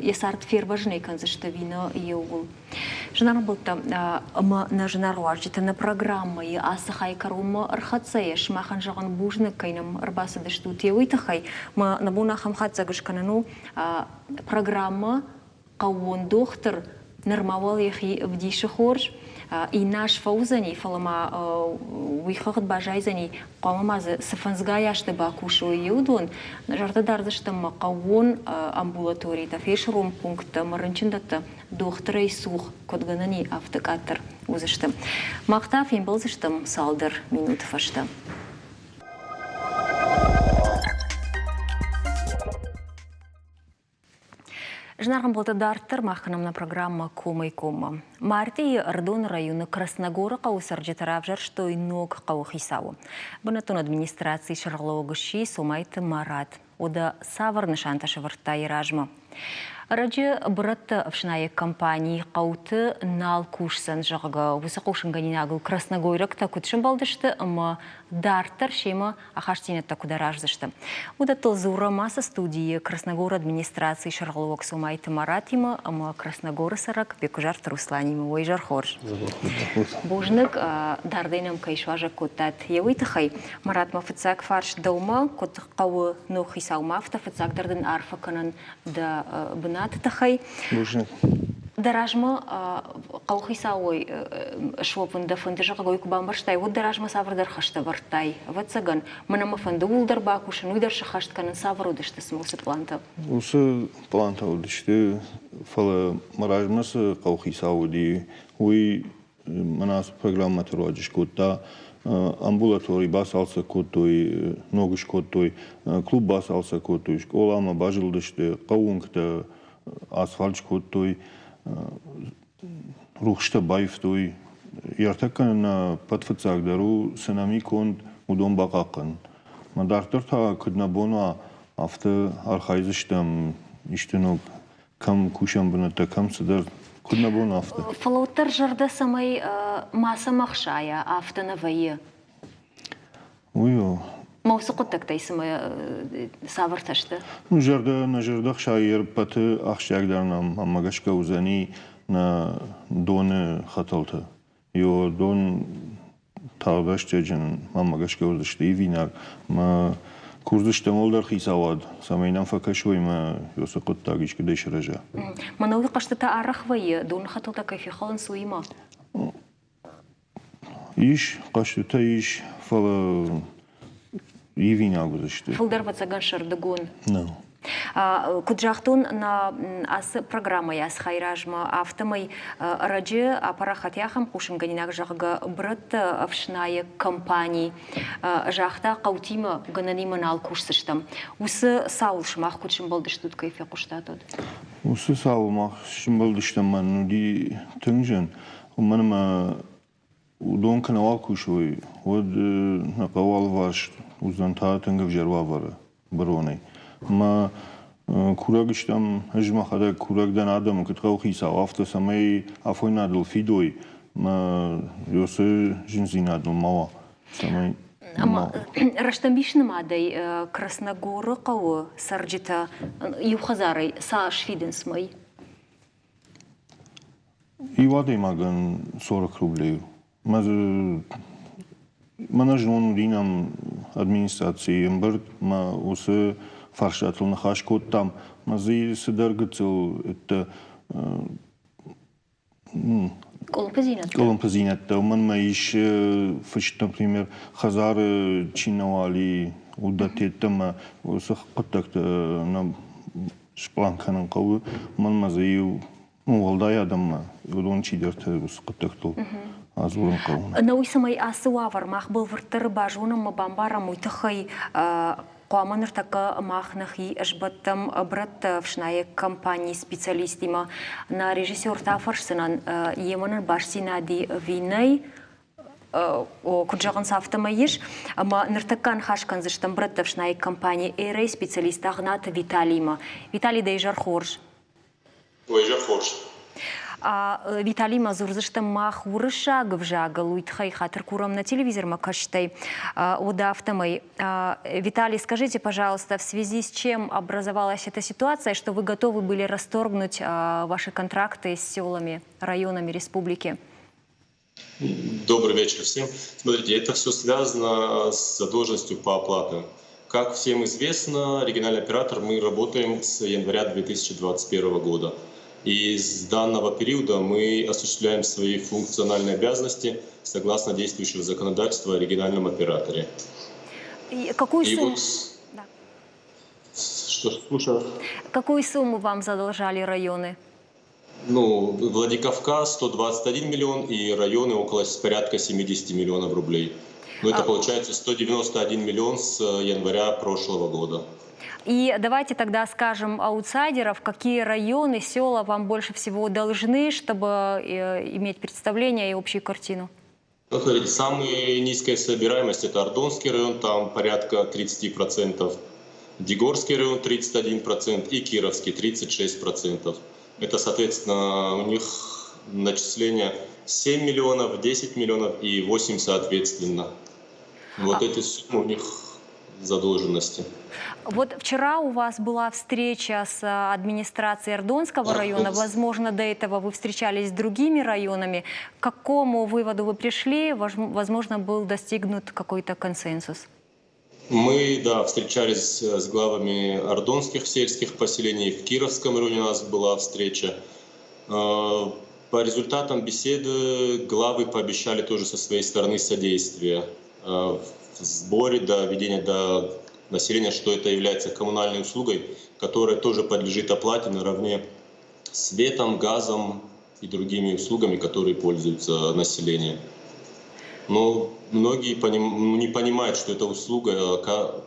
[SPEAKER 1] йӕ цард фервӕзынӕй кӕндзысты ӕви нӕ еууыл. Зынаргъ ӕмбӕлттӕ ӕмӕ нӕ зынаргъ уазджытӕ, нӕ программӕйы ацы хай кӕронмӕ ӕрхӕццӕ ис. Сымахӕн зӕгъын бузныг, кӕй нӕм ӕрбацыдыстут, уый тыххӕй. Мӕ нӕ бон ахӕм хатдзӕг скӕнын у, программӕ хъӕууон дохтыр нырма уал йӕхи ӕвдисы хорз, иннӕ аз фӕуыдзӕни, фӕлӕ ма уый хыгъд баззайдзӕни, хъуамӕ ма дзы цы фӕндзгай азты бакусой, уыдон. Зӕрдӕ дардзыстӕм ма хъӕууон амбулаторитӕ, фельдшерон пункттӕ ӕмӕ рынчындӕттӕ дохтырӕй цух куыд гӕнӕн и, афтӕ къаддӕр уыдзысты. Мах та фембӕлдзыстӕм цалдӕр минуты фӕстӕ. Зынаргъ ӕмбӕлттӕ, дарддӕр мах кӕнӕм нӕ программӕ «Комӕй-коммӕ». Мартъийы Ӕрыдоны районы Красногоры хъӕуы цӕрджытӕ равзӕрстой ног хъӕуы хицауы. Бынӕттон администрацийы сӕргълӕууӕг сси Цомайты Марат. Уӕдӕ цавӕр нысантӕ сӕвӕрдта йӕ размӕ? Ӕрӕджы бырӕтты ӕфснайӕг компани хъӕуты нал кусдзӕн, зӕгъгӕ, уыцы хъусынгӕнинагыл красногойрӕгтӕ куыд сӕмбӕлдысты ӕмӕ дарддӕр семӕ ахастдзинӕдтӕ куыд араздзысты. Уыдӕттыл дзурӕм ацы студийы Красногоры администрацийы сӕргълӕууӕг Цомайты Маратимӕ ӕмӕ Красногоры цӕрӕг Беккуызарты Русланимӕ. Уой изӕр хорз. Бузныг, дардӕй нӕм кӕй суазӕг кодтат, йӕ уый тыххӕй. Марат, мӕ фыццаг фарст дӕумӕ, куыд хъӕуы ног хицаумӕ, афтӕ фыццагдӕр дын арфӕ кӕнын дӕ бынаты тыххӕй.
[SPEAKER 9] Бузныг.
[SPEAKER 1] Дӕ размӕ хъӕуыхицауӕй суӕвын дӕ фӕнды, зӕгъгӕ, уый куы бамбӕрстай, уӕд дӕ размӕ цавӕрдӕр хӕстӕ ӕвӕрдтай? Ӕвӕццӕгӕн, мӕнӕ мӕ фӕнды ууыл дӕр бакусын, уый дӕр сӕххӕст кӕнын. Цавӕр уыдысты цымӕ уыцы пълантӕ?
[SPEAKER 9] Уыцы пълантӕ уыдысты, фӕлӕ мӕ размӕ цы хъӕуыхицау уыди, уый мӕнӕ ацы программӕты руаджы скодта амбулатори бацалцӕг кодтой, ног скодтой, клуб бацалцӕг кодтой, скъоламӕ базылдысты, хъӕууынгтӕ асфальт скодтой, рухстӕ баивтой. Ӕртӕккӕ нӕ пӕт фыццагдӕр у цынами конд, уыдон бахъахъхъӕнын. Мӕ дарддӕр та куыд нӕ бон уа, афтӕ архайдзыстӕм исты ног кӕм кусӕн бынӕттӕ, кӕм цыдӕр, куыд нӕ бон, афтӕ.
[SPEAKER 1] Фӕлӕ уӕддӕр зӕрдӕ цӕмӕй ма цӕмӕ хсайа, афтӕ нӕ вӕййы.
[SPEAKER 9] Уый у.
[SPEAKER 1] Мӕ уыцы хъуыддӕгтӕй цымӕ цавӕртӕ сты?
[SPEAKER 9] Ну, зӕрдӕ, нӕ зӕрдӕ хсайы ӕппӕты ахсджиагдӕр нӕм ӕмӕ гӕсгӕ уыдзӕни нӕ доны хӕтӕлтӕ. Йо дон тагъд рӕстӕджы мӕнмӕ гӕсгӕ уыдзысты ивинаг. Мӕ курдзыстӕм уӕлдӕр хицауад, цӕмӕй нӕм фӕкӕсой мӕ уыцы хъуыддаг искуыдӕй сырӕза.
[SPEAKER 1] Мӕнӕ уый хъӕстытӕ арӕх вӕййы, доны хӕтӕлтӕ кӕй фехӕлынц, уыимӕ?
[SPEAKER 9] Ис, хъӕстытӕ ис, фӕлӕ ивинаг уыдзысты.
[SPEAKER 1] Фылдӕр ӕвӕццӕгӕн сӕрдыгон.
[SPEAKER 9] Нӕ.
[SPEAKER 1] Куыд загътон, нӕ ацы программӕйы ацы хайы размӕ, афтӕмӕй ӕрӕджы апарахат ахӕм хъусынгӕнинаг, зӕгъгӕ, бырӕтты ӕфснайӕг компани загъта, хъӕутимӕ гӕнӕнимӕ нал кусдзыстӕм. Уыцы цауыл сымах куыд сӕмбӕлдыстут, кӕй фехъуыстат, уӕд?
[SPEAKER 9] Уыцы цауыл мах сӕмбӕлдыстӕм, мӕн уыди тынг зын, уымӕн ӕмӕ уыдон куы нӕуал кусой, уӕд нӕ хъӕуы алыварс уыдзӕн та тынг ӕвзӕр уавӕры быронӕй. Ӕмӕ курӕг стӕм, ӕз мӕхӕдӕг курӕг дӕн адӕмы, куыд хъӕуыхицау, афтӕ, цӕмӕй афойнадыл фидой ӕмӕ уыцы зындзинад ныл ма уа, цӕмӕй
[SPEAKER 1] Ӕмӕ рӕстӕмбис нымадӕй Красногоры хъӕуы цӕрджытӕ иу хӕдзарӕй цас фидынц мӕй?
[SPEAKER 9] Иу адӕймагӕн 40 рублей. Мӕнӕ знон уыди нӕм администрацийы ӕмбырд, мӕ уыцы фарстатыл ныхас кодтам. Мӕ дзы цыдӕр гыццыл
[SPEAKER 1] Къуылымпыдзинӕдтӕ?
[SPEAKER 9] Къуылымпыдзинӕдтӕ. Уымӕн мӕ ис фыст, например, хӕдзары чи нӕ уал и, уыдӕттӕ мӕ уыцы хъуыддӕгтӕ нӕ сплан кӕнын хъӕуы, уымӕн ӕмӕ дзы иу уӕлдай адӕммӕ уыдон чидӕртӕ уыцы хъуыддӕгтыл адзурын хъӕуы.
[SPEAKER 1] Нӕуый цӕмӕй ацы уавӕр мах бӕлвырддӕр базонӕм ӕмӕ бамбарӕм, уый тыххӕй хъуамӕ ныртӕккӕ мах нӕхи сбӕттӕм брӕттӕ ӕфснайӕг компанийы специалистимӕ. Нӕ режиссертӕ афӕрсдзынӕн, йемӕ нын бастдзинад и ӕви нӕй, куыд зӕгъынц, афтӕмӕй ис. Ӕмӕ ныртӕккӕ ныхас кӕндзыстӕм брӕттӕфснайӕг компани «Эра»-йы специалист Агънаты Виталиимӕ. Виталий, дӕ изӕр хорз.
[SPEAKER 10] Уӕ изӕр хорз.
[SPEAKER 1] Виталимӕ дзурдзыстӕм мах уырыссаг ӕвзагыл, уый тыххӕй хатыр курӕм нӕ телевизормӕ кӕстӕй. Уӕдӕ афтӕмӕй, Виталий, скажите, пожалуйста, в связи с чем образовалась эта ситуация, что вы готовы были расторгнуть ваши контракты с селами, районами республики?
[SPEAKER 10] Добрый вечер всем. Смотрите, это все связано с задолженностью по оплате. Как всем известно, региональный оператор мы работаем с января 2021 года. И с данного периода мы осуществляем свои функциональные обязанности согласно действующего законодательства о региональном операторе.
[SPEAKER 1] И какую
[SPEAKER 10] И
[SPEAKER 1] сумму?
[SPEAKER 10] вот
[SPEAKER 1] Да.
[SPEAKER 10] Что, слушаю.
[SPEAKER 1] Какую сумму вам задолжали районы?
[SPEAKER 10] Ну, Владикавказ 121 миллион и районы около порядка 70 миллионов рублей. Ну, это получается 191 миллион с января прошлого года.
[SPEAKER 1] И давайте тогда скажем аутсайдеров, какие районы, села вам больше всего должны, чтобы иметь представление и общую картину.
[SPEAKER 10] Ну, смотрите, самая низкая собираемость – это Ардонский район, там порядка 30%, Дигорский район 31% и Кировский 36%. Это, соответственно, у них начисление 7 миллионов, 10 миллионов и 8 соответственно. Вот эти суммы у них задолженности.
[SPEAKER 1] Вот вчера у вас была встреча с администрацией Ардонского района. Возможно, до этого вы встречались с другими районами. К какому выводу вы пришли? Возможно, был достигнут какой-то консенсус?
[SPEAKER 10] Мы, да, встречались с главами ардонских сельских поселений. В Кировском районе у нас была встреча. По результатам беседы главы пообещали тоже со своей стороны содействие в сборе до ведения до населения, что это является коммунальной услугой, которая тоже подлежит оплате наравне с светом, газом и другими услугами, которые пользуются население. Но многие не понимают, что эта услуга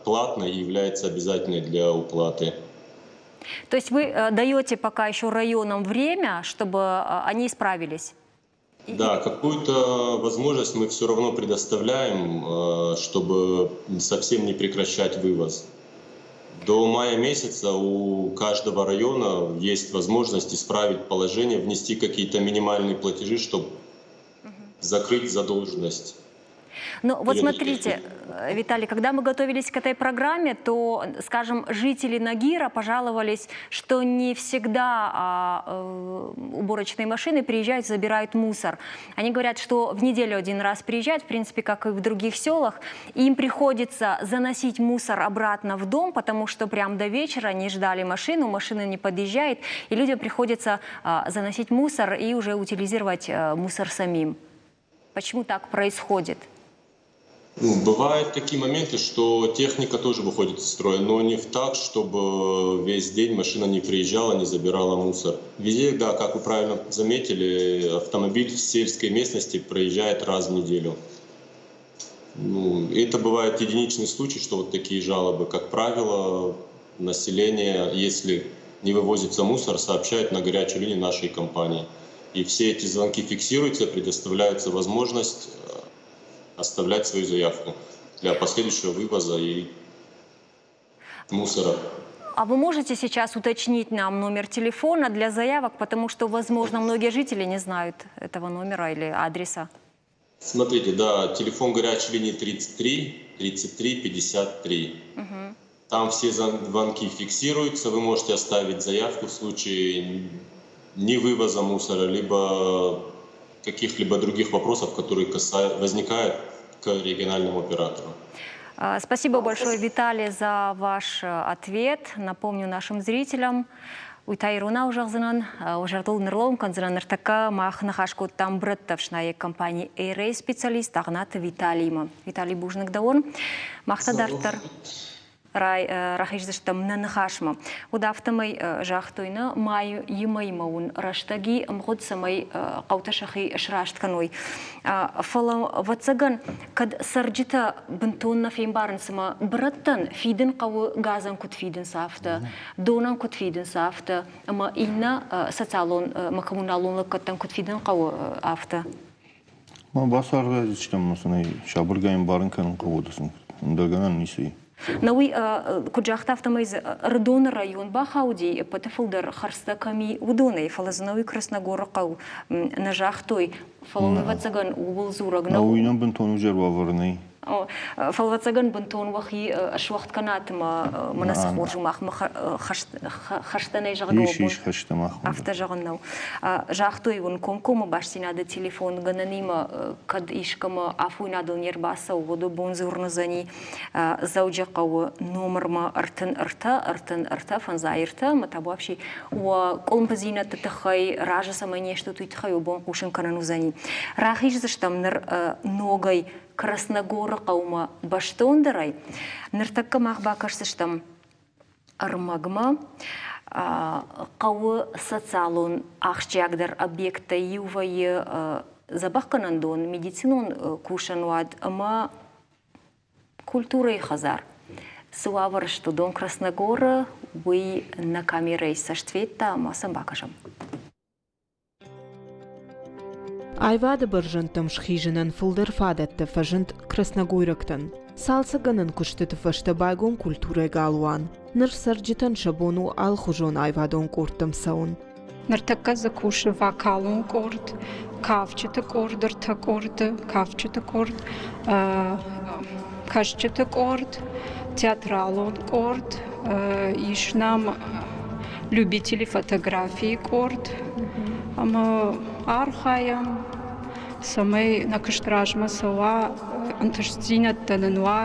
[SPEAKER 10] платная и является обязательной для уплаты.
[SPEAKER 1] То есть вы даете пока еще районам время, чтобы они исправились?
[SPEAKER 10] Да, какую-то возможность мы все равно предоставляем, чтобы совсем не прекращать вывоз. До мая месяца у каждого района есть возможность исправить положение, внести какие-то минимальные платежи, чтобы закрыть задолженность.
[SPEAKER 1] Ну вот смотрите, Виталий, когда мы готовились к этой программе, то, скажем, жители Нагира пожаловались, что не всегда уборочные машины приезжают, забирают мусор. Они говорят, что в неделю один раз приезжают, в принципе, как и в других селах, им приходится заносить мусор обратно в дом, потому что прям до вечера они ждали машину, машина не подъезжает, и людям приходится заносить мусор и уже утилизировать мусор самим. Почему так происходит?
[SPEAKER 10] Ну, бывают такие моменты, что техника тоже выходит из строя, но не в так, чтобы весь день машина не приезжала, не забирала мусор. Везде, да, как вы правильно заметили, автомобиль в сельской местности проезжает раз в неделю. Ну, это бывает единичный случай, что вот такие жалобы. Как правило, население, если не вывозится мусор, сообщает на горячую линию нашей компании. И все эти звонки фиксируются, предоставляется возможность оставлять свою заявку для последующего вывоза и мусора.
[SPEAKER 1] А вы можете сейчас уточнить нам номер телефона для заявок, потому что, возможно, многие жители не знают этого номера или адреса?
[SPEAKER 10] Смотрите, да, телефон горячей линии 33 33 53. Угу. Там все звонки фиксируются, вы можете оставить заявку в случае не вывоза мусора, либо каких-либо других вопросов, которые возникают к региональному оператору.
[SPEAKER 1] Спасибо большое, Виталий, за ваш ответ. Напомню нашим зрителям, уый та иронау зӕгъдзынӕн, уӕ зӕрдыл ныллӕууын кӕндзынӕн, ныртӕккӕ мах ныхас кодтам брӕттӕ ӕфснайӕг компани «Эрей» специалист Агънаты Виталиимӕ. Виталий, бузныг дӕуӕн. Мах та дарддӕр рахиздзыстӕм нӕ ныхасмӕ. Уӕд афтӕмӕй загътой нӕ майы мӕймӕ уын рӕстӕги ӕмгъуыд, цӕмӕй хъӕутӕ сӕхи сраст кӕной. Фӕлӕ, ӕвӕццӕгӕн, кӕд цӕрджытӕ бынтон нӕ фембарынц ӕмӕ бырӕттӕн фидын хъӕуы газӕн куыд фидынц, афтӕ, донӕн куыд фидынц, афтӕ, ӕмӕ иннӕ социалон ӕмӕ коммуналон лӕггӕдтӕн куыд фидын хъӕуы, афтӕ.
[SPEAKER 9] Ма бацархайдзыстӕм ӕмӕ сын ӕй сабыргай ӕмбарын кӕнын хъӕуы сын ӕндӕр гӕнӕн ницы и.
[SPEAKER 1] На уый, куыд загъта, афтӕмӕй дзы Ӕрыдоны район бахауди, ӕппӕты фылдӕр хӕрдзтӕ кӕм и, уыдонӕй, фӕлӕ дзы науи Красногоры хъӕу нӕ загътой, фӕлӕ уый, ӕвӕццӕгӕн, ууыл дзурӕг нӕу.
[SPEAKER 9] Уый нӕм бынтон узӕр уавӕр нӕй.
[SPEAKER 1] Фӕлӕ, ӕвӕццӕгӕн, бынтон уӕхи суӕгъд кӕнат ӕмӕ мӕнӕ цы хорз у махмӕ хӕстӕнӕй зӕгъгӕ.
[SPEAKER 9] Ис, ис хӕстӕ махмӕ.
[SPEAKER 1] Афтӕ зӕгъын нӕу. Загътой уын комкоммӕ бастдзинады телефонгӕнӕнимӕ, кӕд искӕмӕ афойнадыл не рбацӕуы, уӕд бон дзурныдзӕни Дзӕуджыхъӕуы номырмӕ 33 33 53 ӕмӕ табуафси уӕ къуылымпыдзинӕдты тыххӕй разы цӕмӕй не стут, уый тыххӕй уӕ бон хъусын кӕнын уыдзӕни. Рахиздзыстӕм ныр ногӕй Красногоры хъӕумӕ бӕстондӕрӕй. Ныртӕккӕ мах бакӕсдзыстӕм ӕрмӕгмӕ. Хъӕуы социалон ахсджиагдӕр объекттӕй иу вӕййы дзӕбӕхгӕнӕндон, медицинон кусӕнуат ӕмӕ культурӕйы хӕдзар. Цы уавӕры сты уыдон Красногоры, уый нӕ камерӕйы цӕст федта ӕмӕ сӕм бакӕсӕм.
[SPEAKER 11] Аивады бӕрзӕндтӕм схизынӕн фылдӕр фадӕттӕ фӕзынд красногойрӕгтӕн. Цалцӕггӕнӕн куыстыты фӕстӕ байгом культурӕйы галуан. Ныр цӕрджытӕн сӕ бон у алыхуызон аивадон къордтӕм цӕуын.
[SPEAKER 12] Ныртӕккӕ дзы кусы вокалон къорд, кафджыты къорд, ӕртӕ къорды, кафджыты къорд. кӕсджыты къорд, театралон къорд, ис нӕм любители фотографийы къорд ӕмӕ архайӕм, цӕмӕй нӕ куыст размӕ цӕуа, ӕнтыстдзинӕдтӕ нын уа.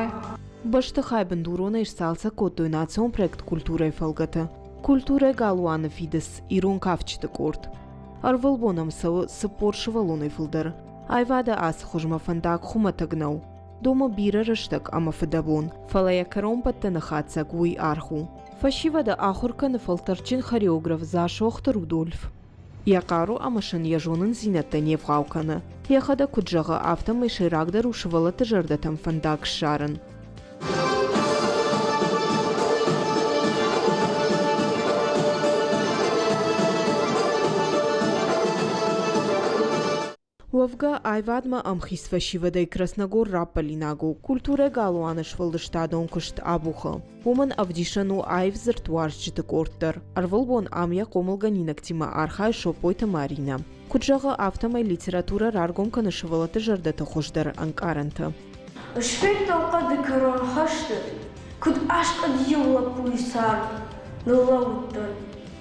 [SPEAKER 11] Бӕстыхай бындуронӕй сцалцӕг кодтой национ проект «Культурӕйы» фӕлгӕты. Культурӕ галуаны фидыц ирон кафджыты къорд. Ӕрвылбон ӕм цӕуы 40 сывӕллонӕй фылдӕр. Аивады ацы хуызмӕ фӕндаг хуымӕтӕг нӕу. Домы бирӕ рӕстӕг ӕмӕ фыдӕбон, фӕлӕ йӕ кӕронбӕттӕны хатдзӕг уый аргъ у. Фӕсивӕды ахуыр кӕны фӕлтӕрдджын хореограф Дзасохты Рудольф. Йӕ хъару ӕмӕ сын йӕ зонындзинӕдтӕ не вгъау кӕны. Йӕхӕдӕг куыд зӕгъы, афтӕмӕй сӕйрагдӕр у сывӕллӕтты зӕрдӕтӕм фӕндаг ссарын. Уӕвгӕ, аивадмӕ ӕмхиц фӕсивӕдӕй Красногор раппӕлинаг у, культурӕ галуаны сфӕлдыстадон куыст абухы. Уымӕн ӕвдисӕн у аив дзырд уарзджыты къорд дӕр. Ӕрвылбон ам йӕ хъомылгӕнинӕгтимӕ архайы Сопойты Маринӕ. Куыд зӕгъы, афтӕмӕй литературӕ раргом кӕны сывӕллӕтты зӕрдӕты хуыздӕр ӕнкъарӕнтӕ.
[SPEAKER 13] Сфедтон хъӕды кӕрон хӕсты, куыд аскъуыд иу лӕппуйы цард. Ныллӕууыдтӕн,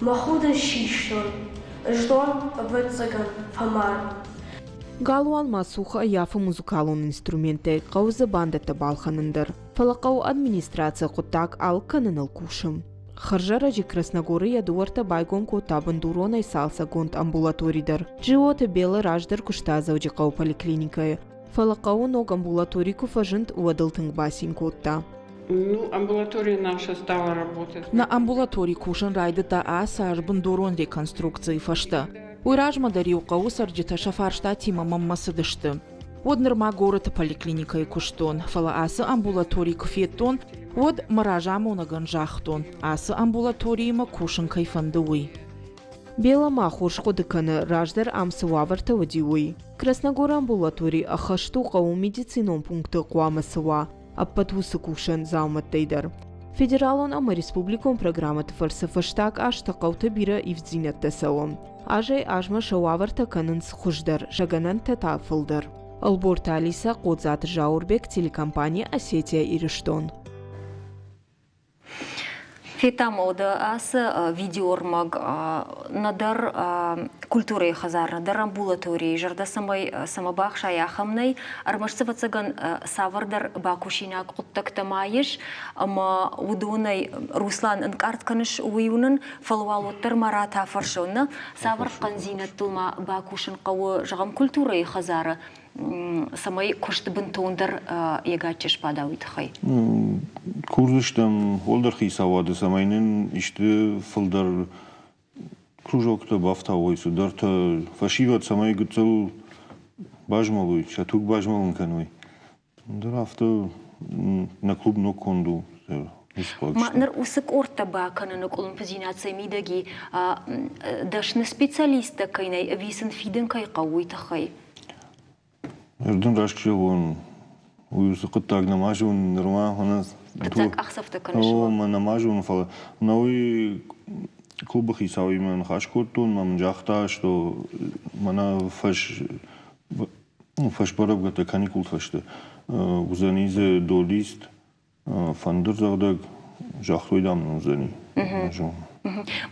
[SPEAKER 13] мӕ худӕн систон, Знон, ӕвӕццӕгӕн, фӕмард.
[SPEAKER 11] Галуан ма цух ӕййафы музыкалон инструменттӕй, хъӕуы дзы бандӕттӕ балхӕнын дӕр. Фӕлӕ хъӕуы администраци хъуыддаг алыг кӕныныл кусы. Хӕрзӕрӕджы Красногоры йӕ дуӕрттӕ байгом кодта бындуронӕй цалцӕггонд амбулатори дӕр. Джиоты Беллӕ раздӕр куыста Дзӕуджыхъӕуы поликлиникӕйы, фӕлӕ хъӕуы ног амбулатори куы фӕзынд, уӕд ыл тынг бацин кодта.
[SPEAKER 14] Ну, амбулатория наша стала работать.
[SPEAKER 15] Нӕ амбулатори кусын райдыдта ацы аз бындурон реконструкцийы фӕстӕ. Уый размӕ дӕр-иу хъӕуы цӕрджытӕ сӕ фарстатимӕ мӕнмӕ цыдысты. Уӕд нырма горӕты поликлиникӕйы куыстон, фӕлӕ ацы амбулатори куы федтон, уӕд мӕ разамонӕгӕн загътон, ацы амбулаториимӕ кусын кӕй фӕнды, уый.
[SPEAKER 11] Бела ма хорз хъуыды кӕны, раздӕр ам цы уавӕртӕ уыди, уый. Красногоры амбулатори ӕххӕст у хъӕуы медицинон пункты хъуамӕ цы уа, ӕппӕт уыцы кусӕн дзаумӕттӕй дӕр. Федералон ӕмӕ республикон программӕты фӕрцы фӕстаг азты хъӕуты бирӕ ивддзинӕдтӕ цӕуы. Азӕй-азмӕ сӕ уавӕртӕ кӕнынц хуыздӕр, сӕ гӕнӕнтӕ та фылдӕр. Ӕлборты Алисӕ, Хъодзаты Зауырбег, телекомпани «Осетия-Ирыстон».
[SPEAKER 1] Федтам уӕдӕ ацы видеоӕрмӕг нӕдӕр культурӕйы хӕдзар, нӕдӕр амбулаторийы зӕрдӕ цӕмӕй цӕмӕ бахсайа, ахӕм нӕй. Ӕрмӕст ӕвӕццӕгӕн цавӕрдӕр бакусинаг хъуыддӕгтӕ ма ис, ӕмӕ уыдонӕй Руслан ӕнкъард кӕныс, уый уынын, фӕлӕ уал уӕддӕр ма ратӕфӕрсон, нӕ? Цавӕр хъӕндзинӕдтыл ма бакусын хъӕуы, зӕгъӕм, культурӕйы хӕдзары цӕмӕй куыст бынтондӕр йӕ гаччы сбада, уый тыххӕй?
[SPEAKER 9] Курдзыстӕм уӕлдӕр хицауады, цӕмӕй нын исты фылдӕр кружоктӕ бафтауой, цыдӕртӕ фӕсивӕд цӕмӕй гыццыл базмӕлой, сӕ туг базмӕлын кӕной. Ӕндӕр афтӕ нӕ клуб ног конд у.
[SPEAKER 1] Ма ныр уыцы къордтӕ бакӕныны къуылымпыдзинад сӕ мидӕг и, дӕсны специалисттӕ кӕй нӕй ӕви сын фидын кӕй хъӕуы, уый тыххӕй?
[SPEAKER 9] Ӕрдын раст зӕгъон, уый уыцы хъуыддаг нӕма зонын нырма.
[SPEAKER 1] Фыццаг къахдзӕфтӕ кӕныс?
[SPEAKER 9] О, мӕ нӕма зонын, фӕлӕ науи клубы хицауимӕ ныхас кодтон, мӕ мын загъта, что мӕнӕ фӕс фӕсбӕрӕггӕтӕ каникулты фӕстӕ уыдзӕни дзы долист, фӕндырдзӕгъдӕг, загътой, дам, нын уыдзӕни.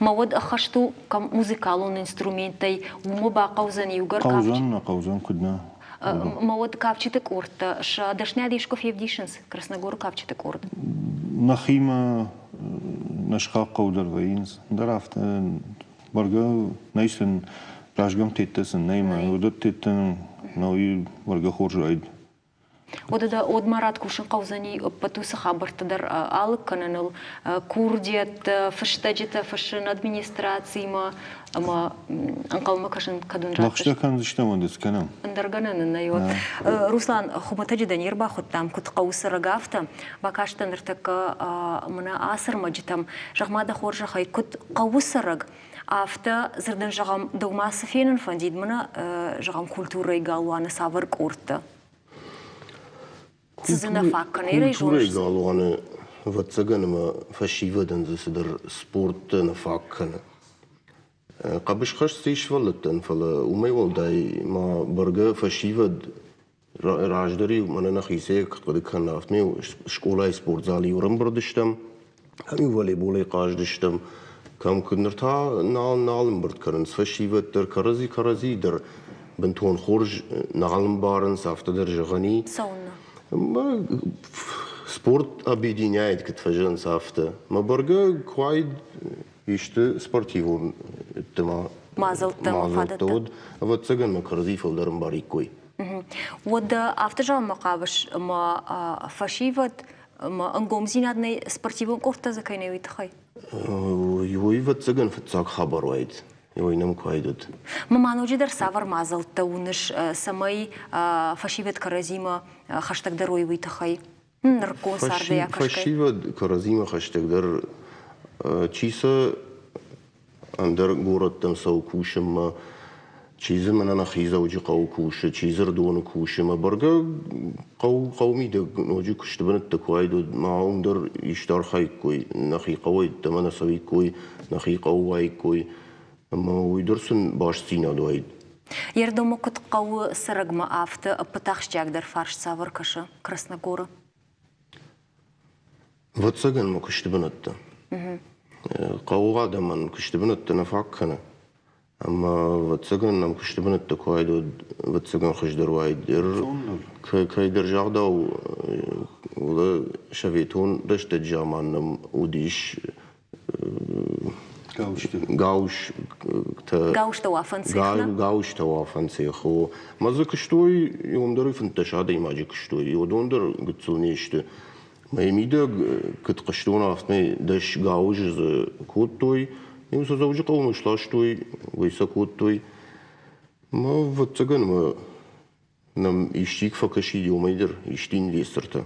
[SPEAKER 1] Мӕ уӕд ӕххӕст у музыкалон инструменттӕй, уымӕ бахъӕудзӕн иугӕр
[SPEAKER 9] Хъӕудзӕн, нӕ хъӕудзӕн, куыд нӕ.
[SPEAKER 1] Мӕ уӕд кафджыты къордтӕ сӕ дӕсныйад искуы февдисынц, Красногоры кафджыты къорд?
[SPEAKER 9] Нӕхимӕ нӕ сыхаг хъӕу дӕр вӕййынц, ӕндӕр афтӕ Бӕргӕ нӕй сын разгӕмттӕ сын нӕй ма уыдӕттӕ науи бӕргӕ хорз уаид.
[SPEAKER 1] Уӕдӕ уӕд ма рад кусын хъӕудзӕни ӕппӕт уыцы хабӕрттӕ дӕр алыг кӕныныл, курдиӕттӕ, фыстӕджытӕ фыссын администрациимӕ ӕмӕ ӕнхъӕлмӕ кӕсын кӕд уын
[SPEAKER 9] Лӕгъстӕ кӕндзыстӕм ӕмӕ скӕнӕм.
[SPEAKER 1] Ӕндӕр гӕнӕн нын нӕй. Руслан, хуымӕтӕджы дӕ не рбахуыдтам, куыд хъӕуы цӕрӕг, афтӕ. Бакастӕн ныртӕккӕ мӕнӕ ацы ӕрмӕджытӕм. Зӕгъ-ма дӕ хорзӕхӕй, куыд хъӕуы цӕрӕг, афтӕ дзырдӕн зӕгъӕм, дӕумӕ цы фенын фӕндид, мӕнӕ зӕгъӕм, культурӕйы галуаны цавӕр къордтӕ? Цы дзы нӕ фаг кӕны?
[SPEAKER 16] Культурӕйы галуаны, ӕвӕццӕгӕн, ӕмӕ фӕсивӕдӕн дзы цыдӕр спорттӕ нӕ фаг кӕны. Хъӕбысхӕст дзы ис сывӕллӕттӕн, фӕлӕ уымӕй уӕлдай ма бӕргӕ фӕсивӕд Раздӕр-иу мӕнӕ нӕхицӕй куыд хъуыды кӕнын, афтӕ скъолайы спортзалы-иу ӕрӕмбырд стӕм, кӕм-иу волейболӕй хъазыдыстӕм, кӕм куыд ныр та нал нал ӕмбырд кӕнынц фӕсивӕд дӕр кӕрӕдзи кӕрӕдзи дӕр бынтон хорз нал ӕмбарынц, афтӕ дӕр зӕгъӕн и.
[SPEAKER 1] Цӕуылнӕ?
[SPEAKER 16] Спорт объединяет, куыд фӕзӕгъынц, афтӕ. Мӕ бӕргӕ куы уаид исты спортивон
[SPEAKER 1] мадзӕлттӕ
[SPEAKER 16] мадзӕлттӕ уӕд, ӕвӕццӕгӕн, мӕ кӕрӕдзи фылдӕр ӕмбариккой.
[SPEAKER 1] Уӕдӕ афтӕ зӕгъынмӕ хъавыс, ӕмӕ фӕсивӕд ӕмӕ ӕнгомдзинад нӕй спортивон къордтӕ дзы кӕй нӕй, уый тыххӕй?
[SPEAKER 16] Уый, ӕвӕццӕгӕн, фыццаг хабар уаид. Уый нӕм куы уаид, уӕд.
[SPEAKER 1] Ма ноджыдӕр цавӕр мадзӕлттӕ уыныс, цӕмӕй фӕсивӕд кӕрӕдзимӕ хӕстӕгдӕр уой, уый тыххӕй? Нырыккон цардӕй акӕсгӕ.
[SPEAKER 16] Фӕсивӕд кӕрӕдзимӕ хӕстӕгдӕр чи сӕ ӕндӕр горӕттӕм цӕуы кусынмӕ, чи дзы мӕнӕ нӕхи Дзӕуджыхъӕуы кусы, чи дзы Ӕрыдоны кусы. Мӕ бӕргӕ хъӕу, хъӕуы мидӕг ноджы куысты бынӕттӕ куы уаид, уӕд ма уым дӕр исты архаиккой, нӕхи хъӕуӕй ӕддӕмӕ нӕ цӕуиккой, нӕхи хъӕуы уаиккой. Ӕмӕ уый дӕр сын бастдзинад уаид.
[SPEAKER 1] Ердомы куыд хъӕуы цӕрӕгмӕ, афтӕ ӕппӕт ахсджиагдӕр фарст цавӕр кӕсы Красногоры?
[SPEAKER 16] Ӕвӕццӕгӕн мӕ куысты бынӕттӕ. Хъӕуы адӕмӕн куысты бынӕттӕ нӕ фаг кӕны. Ӕмӕ ӕвӕццӕгӕн нӕм куысты бынӕттӕ куы уаид, уӕд ӕвӕццӕгӕн хуыздӕр уаид. Кӕйдӕр загъдау, советон рӕстӕджы заман нӕм уыдис Гаустӕ.
[SPEAKER 1] Гаустӕ уафӕн цех, нӕ?
[SPEAKER 16] Гаустӕ уафӕн цех, о. Мӕ дзы куыстой, уым дӕр 15 адӕймаджы куыстой, уыдон дӕр гыццыл не сты. Мӕ мидӕг куыд хъуыстон, афтӕмӕй 10 гауызы дзы кодтой. Иу сӕ Дзӕуджыхъӕумӕ сластой, уый сӕ кодтой. Мӕ, ӕвӕццӕгӕн, мӕ нӕм исчи куы фӕкӕсид уымӕй дӕр исты инвестортӕ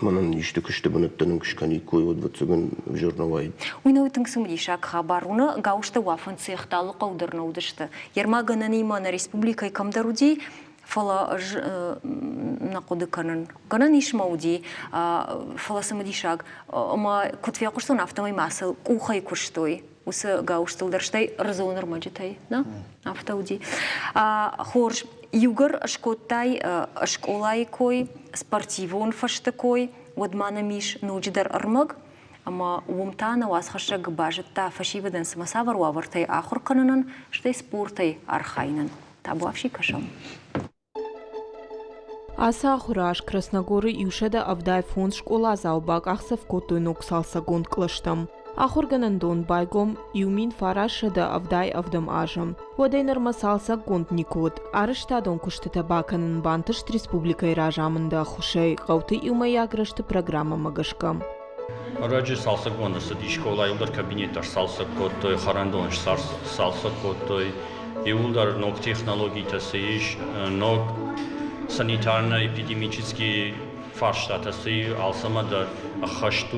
[SPEAKER 16] мӕнӕн исты куысты бынӕттӕ нын куы скӕниккой, уӕд, ӕвӕццӕгӕн, ӕвзӕр нӕ уаид.
[SPEAKER 1] Уый нӕу тынг цымыдисаг хабар. Уыны гаузтӕ уафӕн цехтӕ алы хъӕу дӕр нӕ уыдысты. Ерма гӕнӕнимӕ нӕ республикӕйы кӕмдӕр уыди, фӕлӕ ӕз нӕ хъуыды кӕнын. Гӕнӕн ис ма уыди, фӕлӕ цымыдисаг. Ӕмӕ куыд фехъуыстон, афтӕмӕй ма сыл къухӕй куыстой. Уыцы гаузтыл дӕр, стӕй ӕрдзон ӕрмӕджытӕй, нӕ? Афтӕ уыди. Хорз, иугӕр скодтай скъолайы кой, спортивон фӕзты кой, уӕд ма нӕм ис ноджыдӕр ӕрмӕг, ӕмӕ уым та нӕ уацхӕссӕг базыдта фӕсивӕдӕн цымӕ цавӕр уавӕртӕй ахуыр кӕнынӕн, стӕй спортӕй архайынӕн. Табуафси кӕсӕм.
[SPEAKER 11] Ацы ахуыры аз Красногоры 175 скъоладзау бакъахдзӕф кодтой ног цалцӕггонд кълӕстӕм. Ахуыргӕнӕндон байгом 1977 азы. Уӕдӕй нырмӕ цалцӕггонд никуы уыд. Арӕзтадон куыстытӕ бакӕнын бантыст республикӕйы разамынды ӕххуысӕй хъӕуты иумӕйаг рӕзты программӕмӕ гӕсгӕ.
[SPEAKER 17] Ӕрӕджы цалцӕггонд ӕрцыди скъола, иуылдӕр кабинеттӕ сцалцӕг кодтой, хӕрӕндон сцалцӕг кодтой, иуылдӕр ног технологитӕ цы ис, ног санитарно-эпидемический фарстатӕ цы и, алцӕмӕ дӕр ӕххӕст у.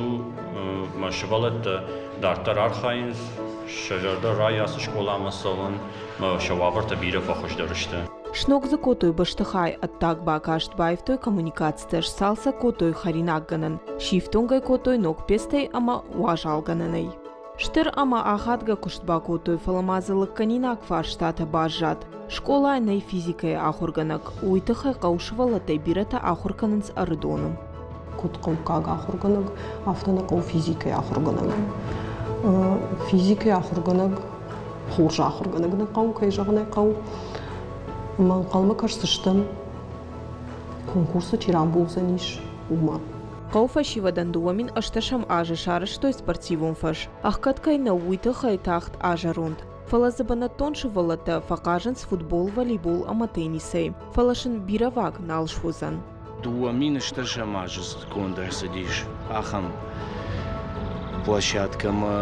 [SPEAKER 17] Мӕ сывӕллӕттӕ дарддӕр архайынц, сӕ зӕрдӕ райы ацы скъоламӕ цӕуын, мӕ сӕ уавӕртӕ бирӕ фӕхуыздӕр сты.
[SPEAKER 11] Сног дзы кодтой бӕстыхай, ӕддаг бакаст, баивтой коммуникацитӕ, сцалцӕг кодтой хӕринаггӕнӕн, сифтонг ӕй кодтой ног пецтӕй ӕмӕ уазалгӕнӕнӕй. Стыр ӕмӕ ахадгӕ куыст бакодтой, фӕлӕ ма дзы лыггӕнинаг фарстатӕ баззад. Скъолайы нӕй физикӕйы ахуыргӕнӕг, уый тыххӕй хъӕуы сывӕллӕттӕй бирӕтӕ ахуыр кӕнынц Ӕрыдоны.
[SPEAKER 18] Куыд хъӕуккаг ахуыргӕнӕг, афтӕ нӕ хъӕуы физикӕйы ахуыргӕнӕг. Физикӕйы ахуыргӕнӕг хорз ахуыргӕнӕг нӕ хъӕуы, кӕй зӕгъын ӕй хъӕуы. Ӕмӕ ӕнхъӕлмӕ кӕсдзыстӕм, конкурсы чи рамбулдзӕнис, уымӕ.
[SPEAKER 11] Хъӕуы фӕсивӕдӕн 2018 азы сарӕзтой спортивон фӕз. Ӕхгӕд кӕй нӕу, уый тыххӕй тагъд азӕронд. Фӕлӕ дзы бынӕттон сывӕллӕттӕ фӕхъазынц футбол, волейбол ӕмӕ теннисӕй. Фӕлӕ сын бирӕваг нал суыдзӕн.
[SPEAKER 19] 2008 азы конд ӕрцыдис ахӕм площадкӕмӕ.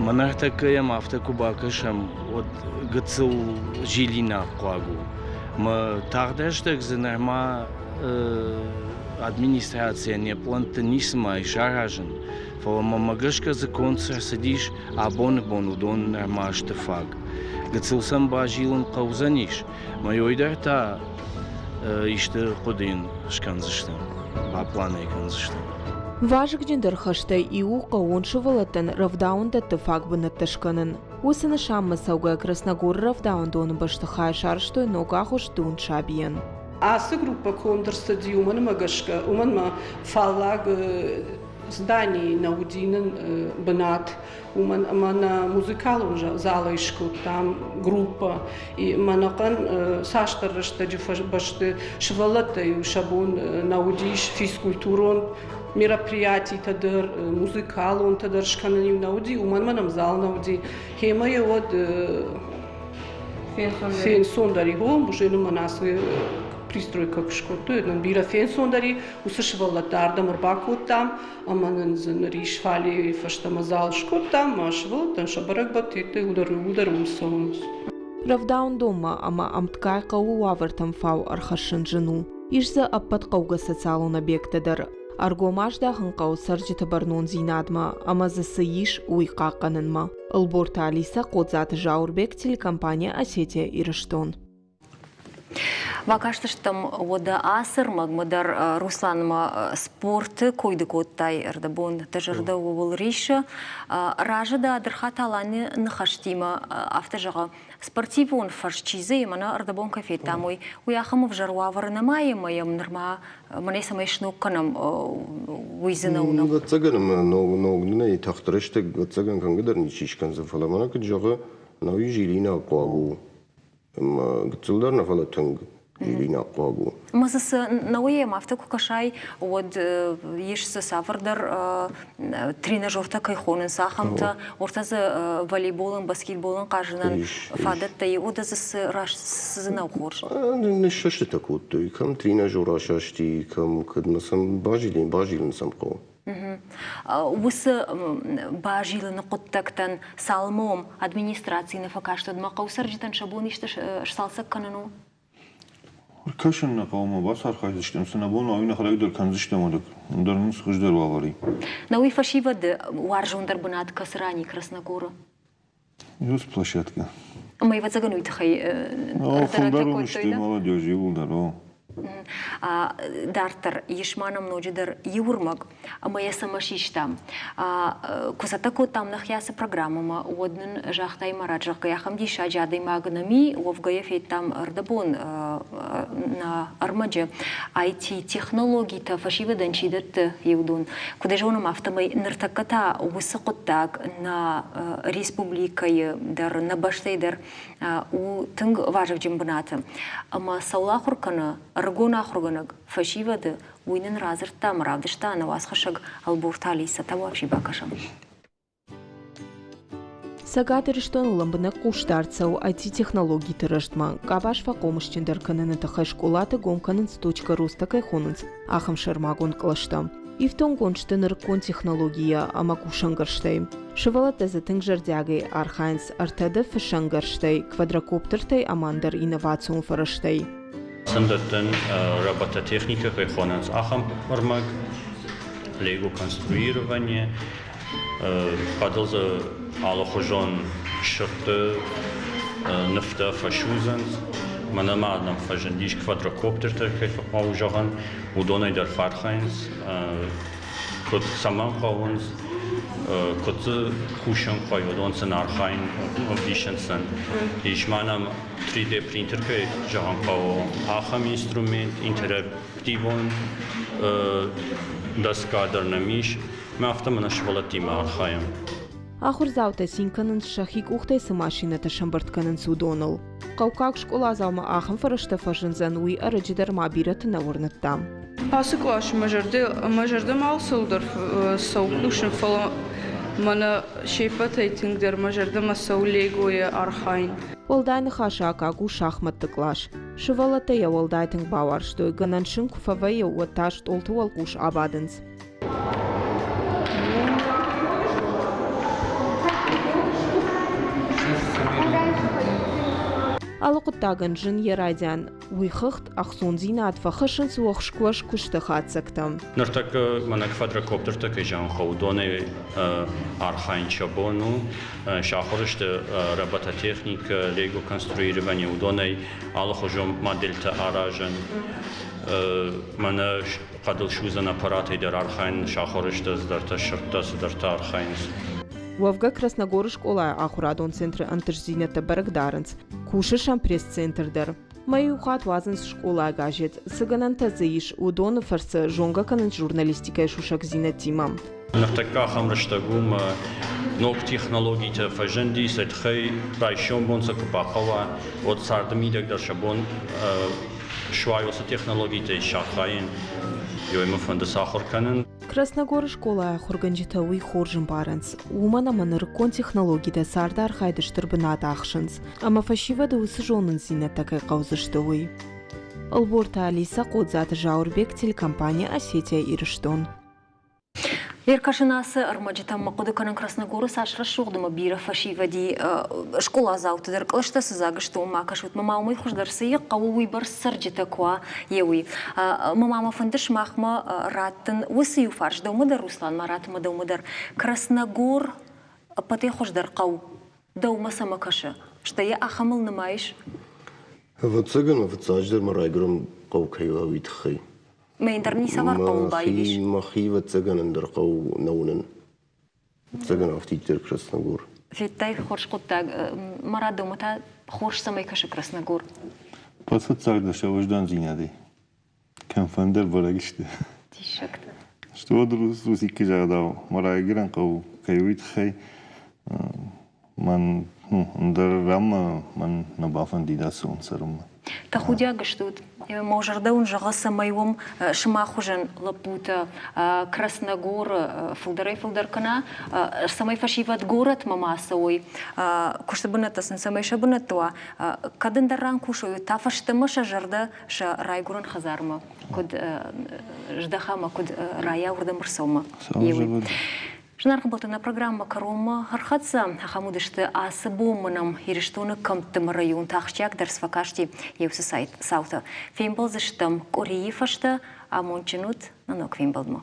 [SPEAKER 19] Мӕнӕ ӕртӕккӕ йӕм афтӕ куы бакӕсӕм, уӕд гыццыл зилинаг хъуаг у. Мӕ тагъд рӕстӕг дзы нырма администрацийӕн йӕ пълӕнтты ницыма ис аразын, фӕлӕ мӕнмӕ гӕсгӕ дзы конд цы ӕрцыдис, абоны бон уыдон нырма сты фаг. Гыццыл сӕм базилын хъӕудзӕнис, Мӕ дӕр та исты хъуыды йын скӕндзыстӕм, баплан ӕй кӕндзыстӕм.
[SPEAKER 11] Вазыгджындӕр хӕстӕй иу у хъӕууон сывӕллӕттӕн рӕвдауӕндӕтты фаг бынӕттӕ скӕнын. Уыцы нысанмӕ цӕугӕ Красногоры рӕвдауӕндоны бӕстыхайы сарӕзтой ног агъуыст дыууын сабийӕн.
[SPEAKER 20] Ацы группӕ конд ӕрцыди уымӕн ӕмӕ гӕсгӕ, уымӕн ӕмӕ фаллаг зданийы нӕ уыди нын бынат, уымӕн ӕмӕ нӕ музыкалон залӕй скодтам группӕ. Ӕмӕ ӕнӕхъӕн цасдӕр рӕстӕджы бӕсты сывӕллӕттӕ-иу сӕ бон нӕ уыдис физкультурон мероприятитӕ дӕр, музыкалонтӕ дӕр скӕнын-иу нӕ уыди, уымӕн ӕмӕ нӕм зал нӕ уыди. Гъемӕ йӕ уӕд фенцондӕр и гом, уже нымӕн ацы пристройка куы скодтой, нын бирӕ фенцондӕр и, уыцы сывӕллӕттӕ ардӕм ӕрбакодтам ӕмӕ нын дзы ныр ис фалейы фӕстӕмӕ зал скодтам, ӕмӕ сывӕллӕттӕн сӕ бӕрӕгбӕтты уыдӕр уым цӕуынц.
[SPEAKER 11] Рӕвдауӕндонмӕ ӕмӕ ӕмткӕй хъӕуы уавӕртӕм фау ӕрхӕссын зын у. Ис дзы ӕппӕт хъӕугӕ социалон объекттӕ дӕр. Ӕргом аздахын хъӕуы цӕрджыты бӕрнондзинадмӕ ӕмӕ дзы цы ис, уый хъахъхъӕнынмӕ. Ӕлборты Алисӕ, Хъодзаты Зауырбег, телекомпания Осетия-Ирыстон.
[SPEAKER 1] Бакастыстӕм уӕдӕ ацы ӕрмӕгмӕ дӕр Русланмӕ спорты кой ды кодтай ӕрдӕбон дӕ зӕрдӕ ууыл риссы. Разы дӕ Адырхат Аланы ныхӕстимӕ афтӕ зӕгъы, спортивон фӕз чи дзы мӕнӕ ӕрдӕбон кӕй федтам, уый, уый ахӕм ӕвзӕр уавӕры нӕма ӕмӕ йӕм нырма мӕнӕ цӕмӕй сног кӕнӕм, уый дзы нӕ уынӕм.
[SPEAKER 16] Ӕвӕццӕгӕн ӕмӕ ног ног нын ӕй тагъд рӕстӕг ӕвӕццӕгӕн кӕнгӕ дӕр ничи скӕндзӕн, фӕлӕ мӕнӕ куыд зӕгъы, науи жилинаг хъуаг у. Ӕмӕ гыццыл дӕр нӕ, фӕлӕ тынг жилинаг хъуаг у.
[SPEAKER 1] Ӕмӕ дзы цы науӕм афтӕ куы кӕсай, уӕд ис дзы цавӕрдӕр тренажертӕ кӕй хонынц, ахӕмтӕ, уӕртӕ дзы волейболӕн, баскетболӕн хъазынӕн фадӕттӕ и, уӕдӕ дзы цы раст цы дзы нӕу хорз?
[SPEAKER 16] Ныссӕстытӕ кодтой, кӕм тренажер асасти, кӕм кӕдмӕ сӕм базилин, базилын сӕм хъӕуы.
[SPEAKER 1] Уыцы базилыны хъуыддӕгтӕн цалынмӕ администраци нӕ фӕкаст, уӕдмӕ хъӕуцӕрджытӕн сӕ бон исты сцалцӕг кӕнын у?
[SPEAKER 9] Ӕркӕсын нӕ хъӕумӕ, бацархайдзыстӕм, цы нӕ бон уа, уый нӕхӕдӕг дӕр кӕндзыстӕм, уӕдӕ ӕндӕр нын цы хуыздӕр уавӕр и.
[SPEAKER 1] Нӕ уый фӕсивӕды уарзондӕр бынат кӕцы ран и Красногоры?
[SPEAKER 9] Ис площадка.
[SPEAKER 1] Ӕмӕ ӕвӕццӕгӕн уый тыххӕй
[SPEAKER 9] Фылдӕр уым сты молодежь иууылдӕр, о.
[SPEAKER 1] Дарддӕр ис ма нӕм ноджыдӕр иу ӕрмӕг, ӕмӕ йӕ цӕмӕ систам. Куы цӕттӕ кодтам нӕхи ацы программӕмӕ, уӕд нын загътай Марат, зӕгъгӕ, ахӕм диссаджы адӕймаг нӕм и, уӕвгӕ йӕ федтам ӕрдӕбон нӕ ӕрмӕджы IT-технологитӕ фӕсивӕдӕн чи дӕтты, уыдон. Куыд ӕй зонӕм, афтӕмӕй ныртӕккӕ та уыцы хъуыддаг нӕ республикӕйы дӕр, нӕ бӕстӕйы дӕр у тынг вазыгджын бынаты. Ӕмӕ цӕуыл ахуыр кӕны ӕрыгон ахуыргӕнӕг фӕсивӕды, уый нын радзырдта ӕмӕ равдыста нӕ уацхӕссӕг Ӕлборты Алисӕ. Табуафси бакӕсӕм.
[SPEAKER 11] Цӕгат Ирыстоны лӕмбынӕг хъусдард цӕуы IT-технологиты рӕзтмӕ. Къабаз фӕхъомысджындӕр кӕныны тыххӕй скъолаты гом кӕнынц точка роста кӕй хонынц, ахӕм сӕрмагонд кълӕстӕ. Ифтонггонд сты нырыккон технологийӕ ӕмӕ кусӕнгӕрзтӕй. Сывӕллӕттӕ дзы тынг зӕрдиагӕй архайынц ӕртӕды фыссӕнгӕрзтӕй, квадрокоптертӕй ӕмӕ ӕндӕр инновацион фӕрӕзтӕй.
[SPEAKER 17] Сын дӕттын робототехникӕ кӕй хонынц, ахӕм ӕрмӕг, лего-конструирование, хъӕдыл дзы алыхуызон сырдты нывтӕ фӕсудзынц. Мӕнӕ ма нӕм фӕзындис квадрокоптертӕ, кӕй фӕхъӕуы зӕгъын, уыдонӕй дӕр фӕархайынц. Куыд цӕмӕн хъӕуынц, куыд дзы кусын хъӕуы, уыдон сын архайын ӕвдисынц сын. Ис ма нӕм 3D принтер кӕй зӕгъын хъӕуы, ахӕм инструмент, интерактивон доска дӕр нӕм ис. Мӕ афтӕ мӕнӕ сывӕллӕттимӕ архайӕм.
[SPEAKER 11] Ахуырдзаутӕ цин кӕнынц, сӕхи къухтӕй цы машинӕтӕ сӕмбырд кӕнынц, уыдоныл. Хъӕуккаг скъоладзаумӕ ахӕм фӕрӕзтӕ фӕзындзӕн, уый ӕрӕджы дӕр ма бирӕты нӕ уырныдта.
[SPEAKER 21] Ацы къласы мӕ зӕрдӕ мӕ зӕрдӕмӕ алцӕуылдӕр цӕуы кусын, фӕлӕ мӕнӕ се ппӕтӕй тынгдӕр мӕ зӕрдӕмӕ цӕуы легойы архайын.
[SPEAKER 11] Уӕлдай ныхасы аккаг у шахмӕтты кълас. Сывӕллӕттӕ йӕ уӕлдай тынг бауарзтой, гӕнӕн сын куы фӕвӕййы, уӕд та стъолты уӕлхъус абадынц. Алы хъуыддагӕн зын йӕ райдиан. Уый хыгъд ӕхцондзинад фӕхӕссынц уӕхскуӕз куысты хатдзӕгтӕ.
[SPEAKER 17] Ныртӕккӕ мӕнӕ квадрокоптертӕ кӕй зӕгъын хъӕуы, уыдонӕй архайын сӕ бон у. Сахуыр сты робототехникӕ, лего-конструирование, уыдонӕй алыхуызон модельтӕ аразын. Мӕнӕ хъӕдыл судзӕн аппаратӕй дӕр архайын сахуыр сты, цыдӕртӕ сырдтӕ, цыдӕртӕ архайынц.
[SPEAKER 11] Уӕвгӕ Красногоры скъолайы ахуырадон центры ӕнтыстдзинӕдтӕ бӕрӕг дарынц. Кусы сӕм пресс-центр дӕр. Мӕй иу хатт уадзынц скъолайы газет. Цы гӕнӕнтӕ дзы ис, уыдоны фӕрцы зонгӕ кӕнынц журналистикӕйы сусӕгдзинӕдтимӕ.
[SPEAKER 17] Ныртӕккӕ ахӕм рӕстӕг у, ӕмӕ ног технологитӕ фӕзынди, сӕ тыххӕй райсом бон сӕ куы бахъӕуа, уӕд царды мидӕг дӕр сӕ бон суа уыцы технологитӕй сархайын, ёй мӕ фӕнды сахуыр кӕнын.
[SPEAKER 11] Красногоры скъолайы ахуыргӕнджытӕ уый хорз ӕмбарынц, уымӕн ӕмӕ нырыккон технологитӕ царды архайды стыр бынат ахсынц, ӕмӕ фӕсивӕды уыцы зонындзинӕдтӕ кӕй хъӕудзысты, уый. Ӕлборты Алиса, Хъодзаты Зауырбег, телекомпани «Осетия-Ирыстон».
[SPEAKER 1] Ӕркӕсын ацы ӕрмӕджытӕм мӕ хъуыды кӕнын Красногоры цас рӕсугъд ӕмӕ бирӕ фӕсивӕди скъоладзауты дӕр кълӕстӕ цы дзаг сты, уым ма кӕсут. Мӕ ма уымӕй хуыздӕр цы и, хъӕуы уыйбӕрц цӕрджытӕ куы уа, йе уый. Мӕ ма мӕ фӕнды сымахмӕ раттын уыцы иу фарст дӕумӕ дӕр, Руслан, ма ратт мӕ дӕумӕ дӕр. Красногор ӕппӕтӕй хуыздӕр хъӕу дӕумӕ цӕмӕ кӕсы? Стӕй йӕ ахӕмыл нымайыс?
[SPEAKER 16] Ӕвӕццӕгӕн, фыццаджыдӕр мӕ райгуырӕн хъӕу кӕй уа, уый тыххӕй.
[SPEAKER 1] Мӕ ӕндӕр ницавӕр хъӕуыл баивис?
[SPEAKER 16] Мӕхи, ӕвӕццӕгӕн, ӕндӕр хъӕу нӕ уынын. Ӕвӕццӕгӕн, афтиддӕр Красногор.
[SPEAKER 1] Федтай хорз хъуыддаг. Марат, дӕумӕ та хорз цӕмӕй кӕсы Красногор?
[SPEAKER 9] Фыццагдӕр сӕ уӕздандзинадӕй. Кӕмфӕндӕр бӕрӕг сты.
[SPEAKER 1] Диссӕгтӕ.
[SPEAKER 9] Что Русикки загъдау, мӕ райгуырӕн хъӕу кӕй уый тыххӕй мӕн ну, ӕндӕр ранмӕ мӕн нӕ бафӕндид ацӕуын цӕрынмӕ.
[SPEAKER 1] Тӕхудиаг стут. Мӕ зӕрдӕ уын зӕгъы, цӕмӕй уым сымах хуызӕн лӕппутӕ Красногоры фылдӕрӕй-фылдӕр кӕна, цӕмӕй фӕсивӕд горӕтмӕ ма цӕуой, куысты бынӕттӕ сын цӕмӕй сӕ бынӕтты уа, кӕд ӕндӕр ран кусой, та фӕстӕмӕ сӕ зӕрдӕ сӕ райгуырӕн хӕдзармӕ куыд здӕха ӕмӕ куыд райа уырдӕм ӕрцӕуынмӕ. Зынаргъ ӕмбӕлттӕ, нӕ программӕ кӕронмӕ ӕрхӕццӕ. Ахӕм уыдысты ацы бон нӕм Ирыстоны кӕмтты ӕмӕ районты ахсджиагдӕр цы фӕкасти, йе уыцы цаутӕ. Фембӕлдзыстӕм къуырийы фӕстӕ. Амондджын ут нӕ ног фембӕлдмӕ.